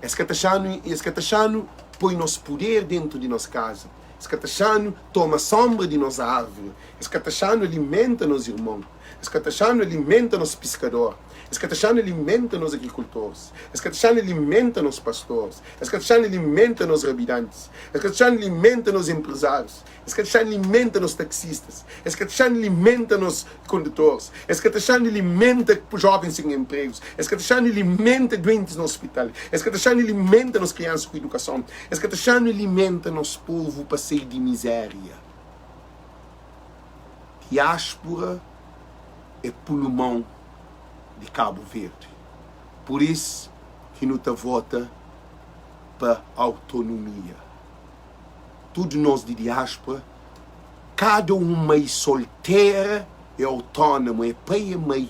S1: Es ka ta xa-nu, es ka ta xa-nu poi nos puder déntu di nos kaza. Es ka ta xa-nu toma sónbra di nos árvri. Es ka ta xa-nu alimenta nos irmon. Es ka ta xa-nu alimenta nos piskador. Es ka ta xa-nu alimenta nos agrikultoris. Es ka ta xa-nu alimenta nos pastoris. Es ka ta xa-nu alimenta nos rabidantis. Es ka ta xa-nu alimenta nos enprezárius. Es ka ta xa-nu alimenta nos taksistas. Es ka ta xa-nu alimenta nos kondutoris. Es ka ta xa-nu alimenta jovens sen enpregus. Es ka ta xa-nu alimenta duentis na ospital. Es ka ta xa-nu alimenta nos kriansa ku idukason. Es ka ta xa-nu alimenta nos povu pa sai di mizéria. Diáspora é pulumon di Kabu Verdi. Pur is ki nu ta vota pa autonomia. Tudu nos di diáspora, kada un mai soltera é autónomu, é pai e mai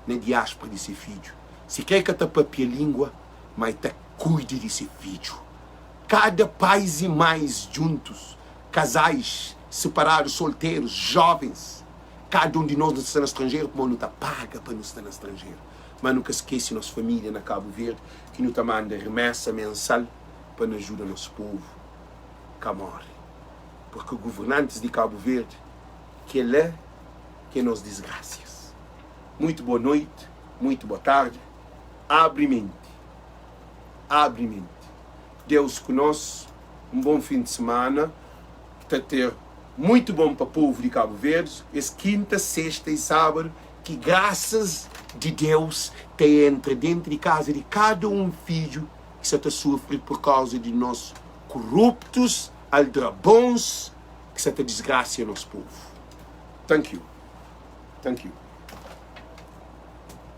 S1: na diáspora di se fidju. Si kre ka ta papia língua, ma e ta kuida di se fidju. Kada pais e mais djuntus, kazais, separadus, solterus, jovens, kada un di nos nu ta sta na stranjeru pamodi nu ta paga pa nu sta na stranjeru. Ma nu ka skese nos família na Kabu Verdi ki nu ta manda remesa mensal pa nu ajuda nos povu ka more. Purki governantis di Kabu Verdi kel-la ki é nos disgrasias. Muitu boa noiti, muitu boa tardi. Abri menti, abri menti. Deus ku nos, un bon fin di semana ki ta ter muitu bon pa povu di Kabu Verdi es kinta, sexta y sábadu ki grasas di Deus ta entra dentu di kaza di kada un fidju ki sa ta sufri pur kauza di nos kuruptus, aldrabons ki sa ta disgrasia nos povu. Thank you. Thank you.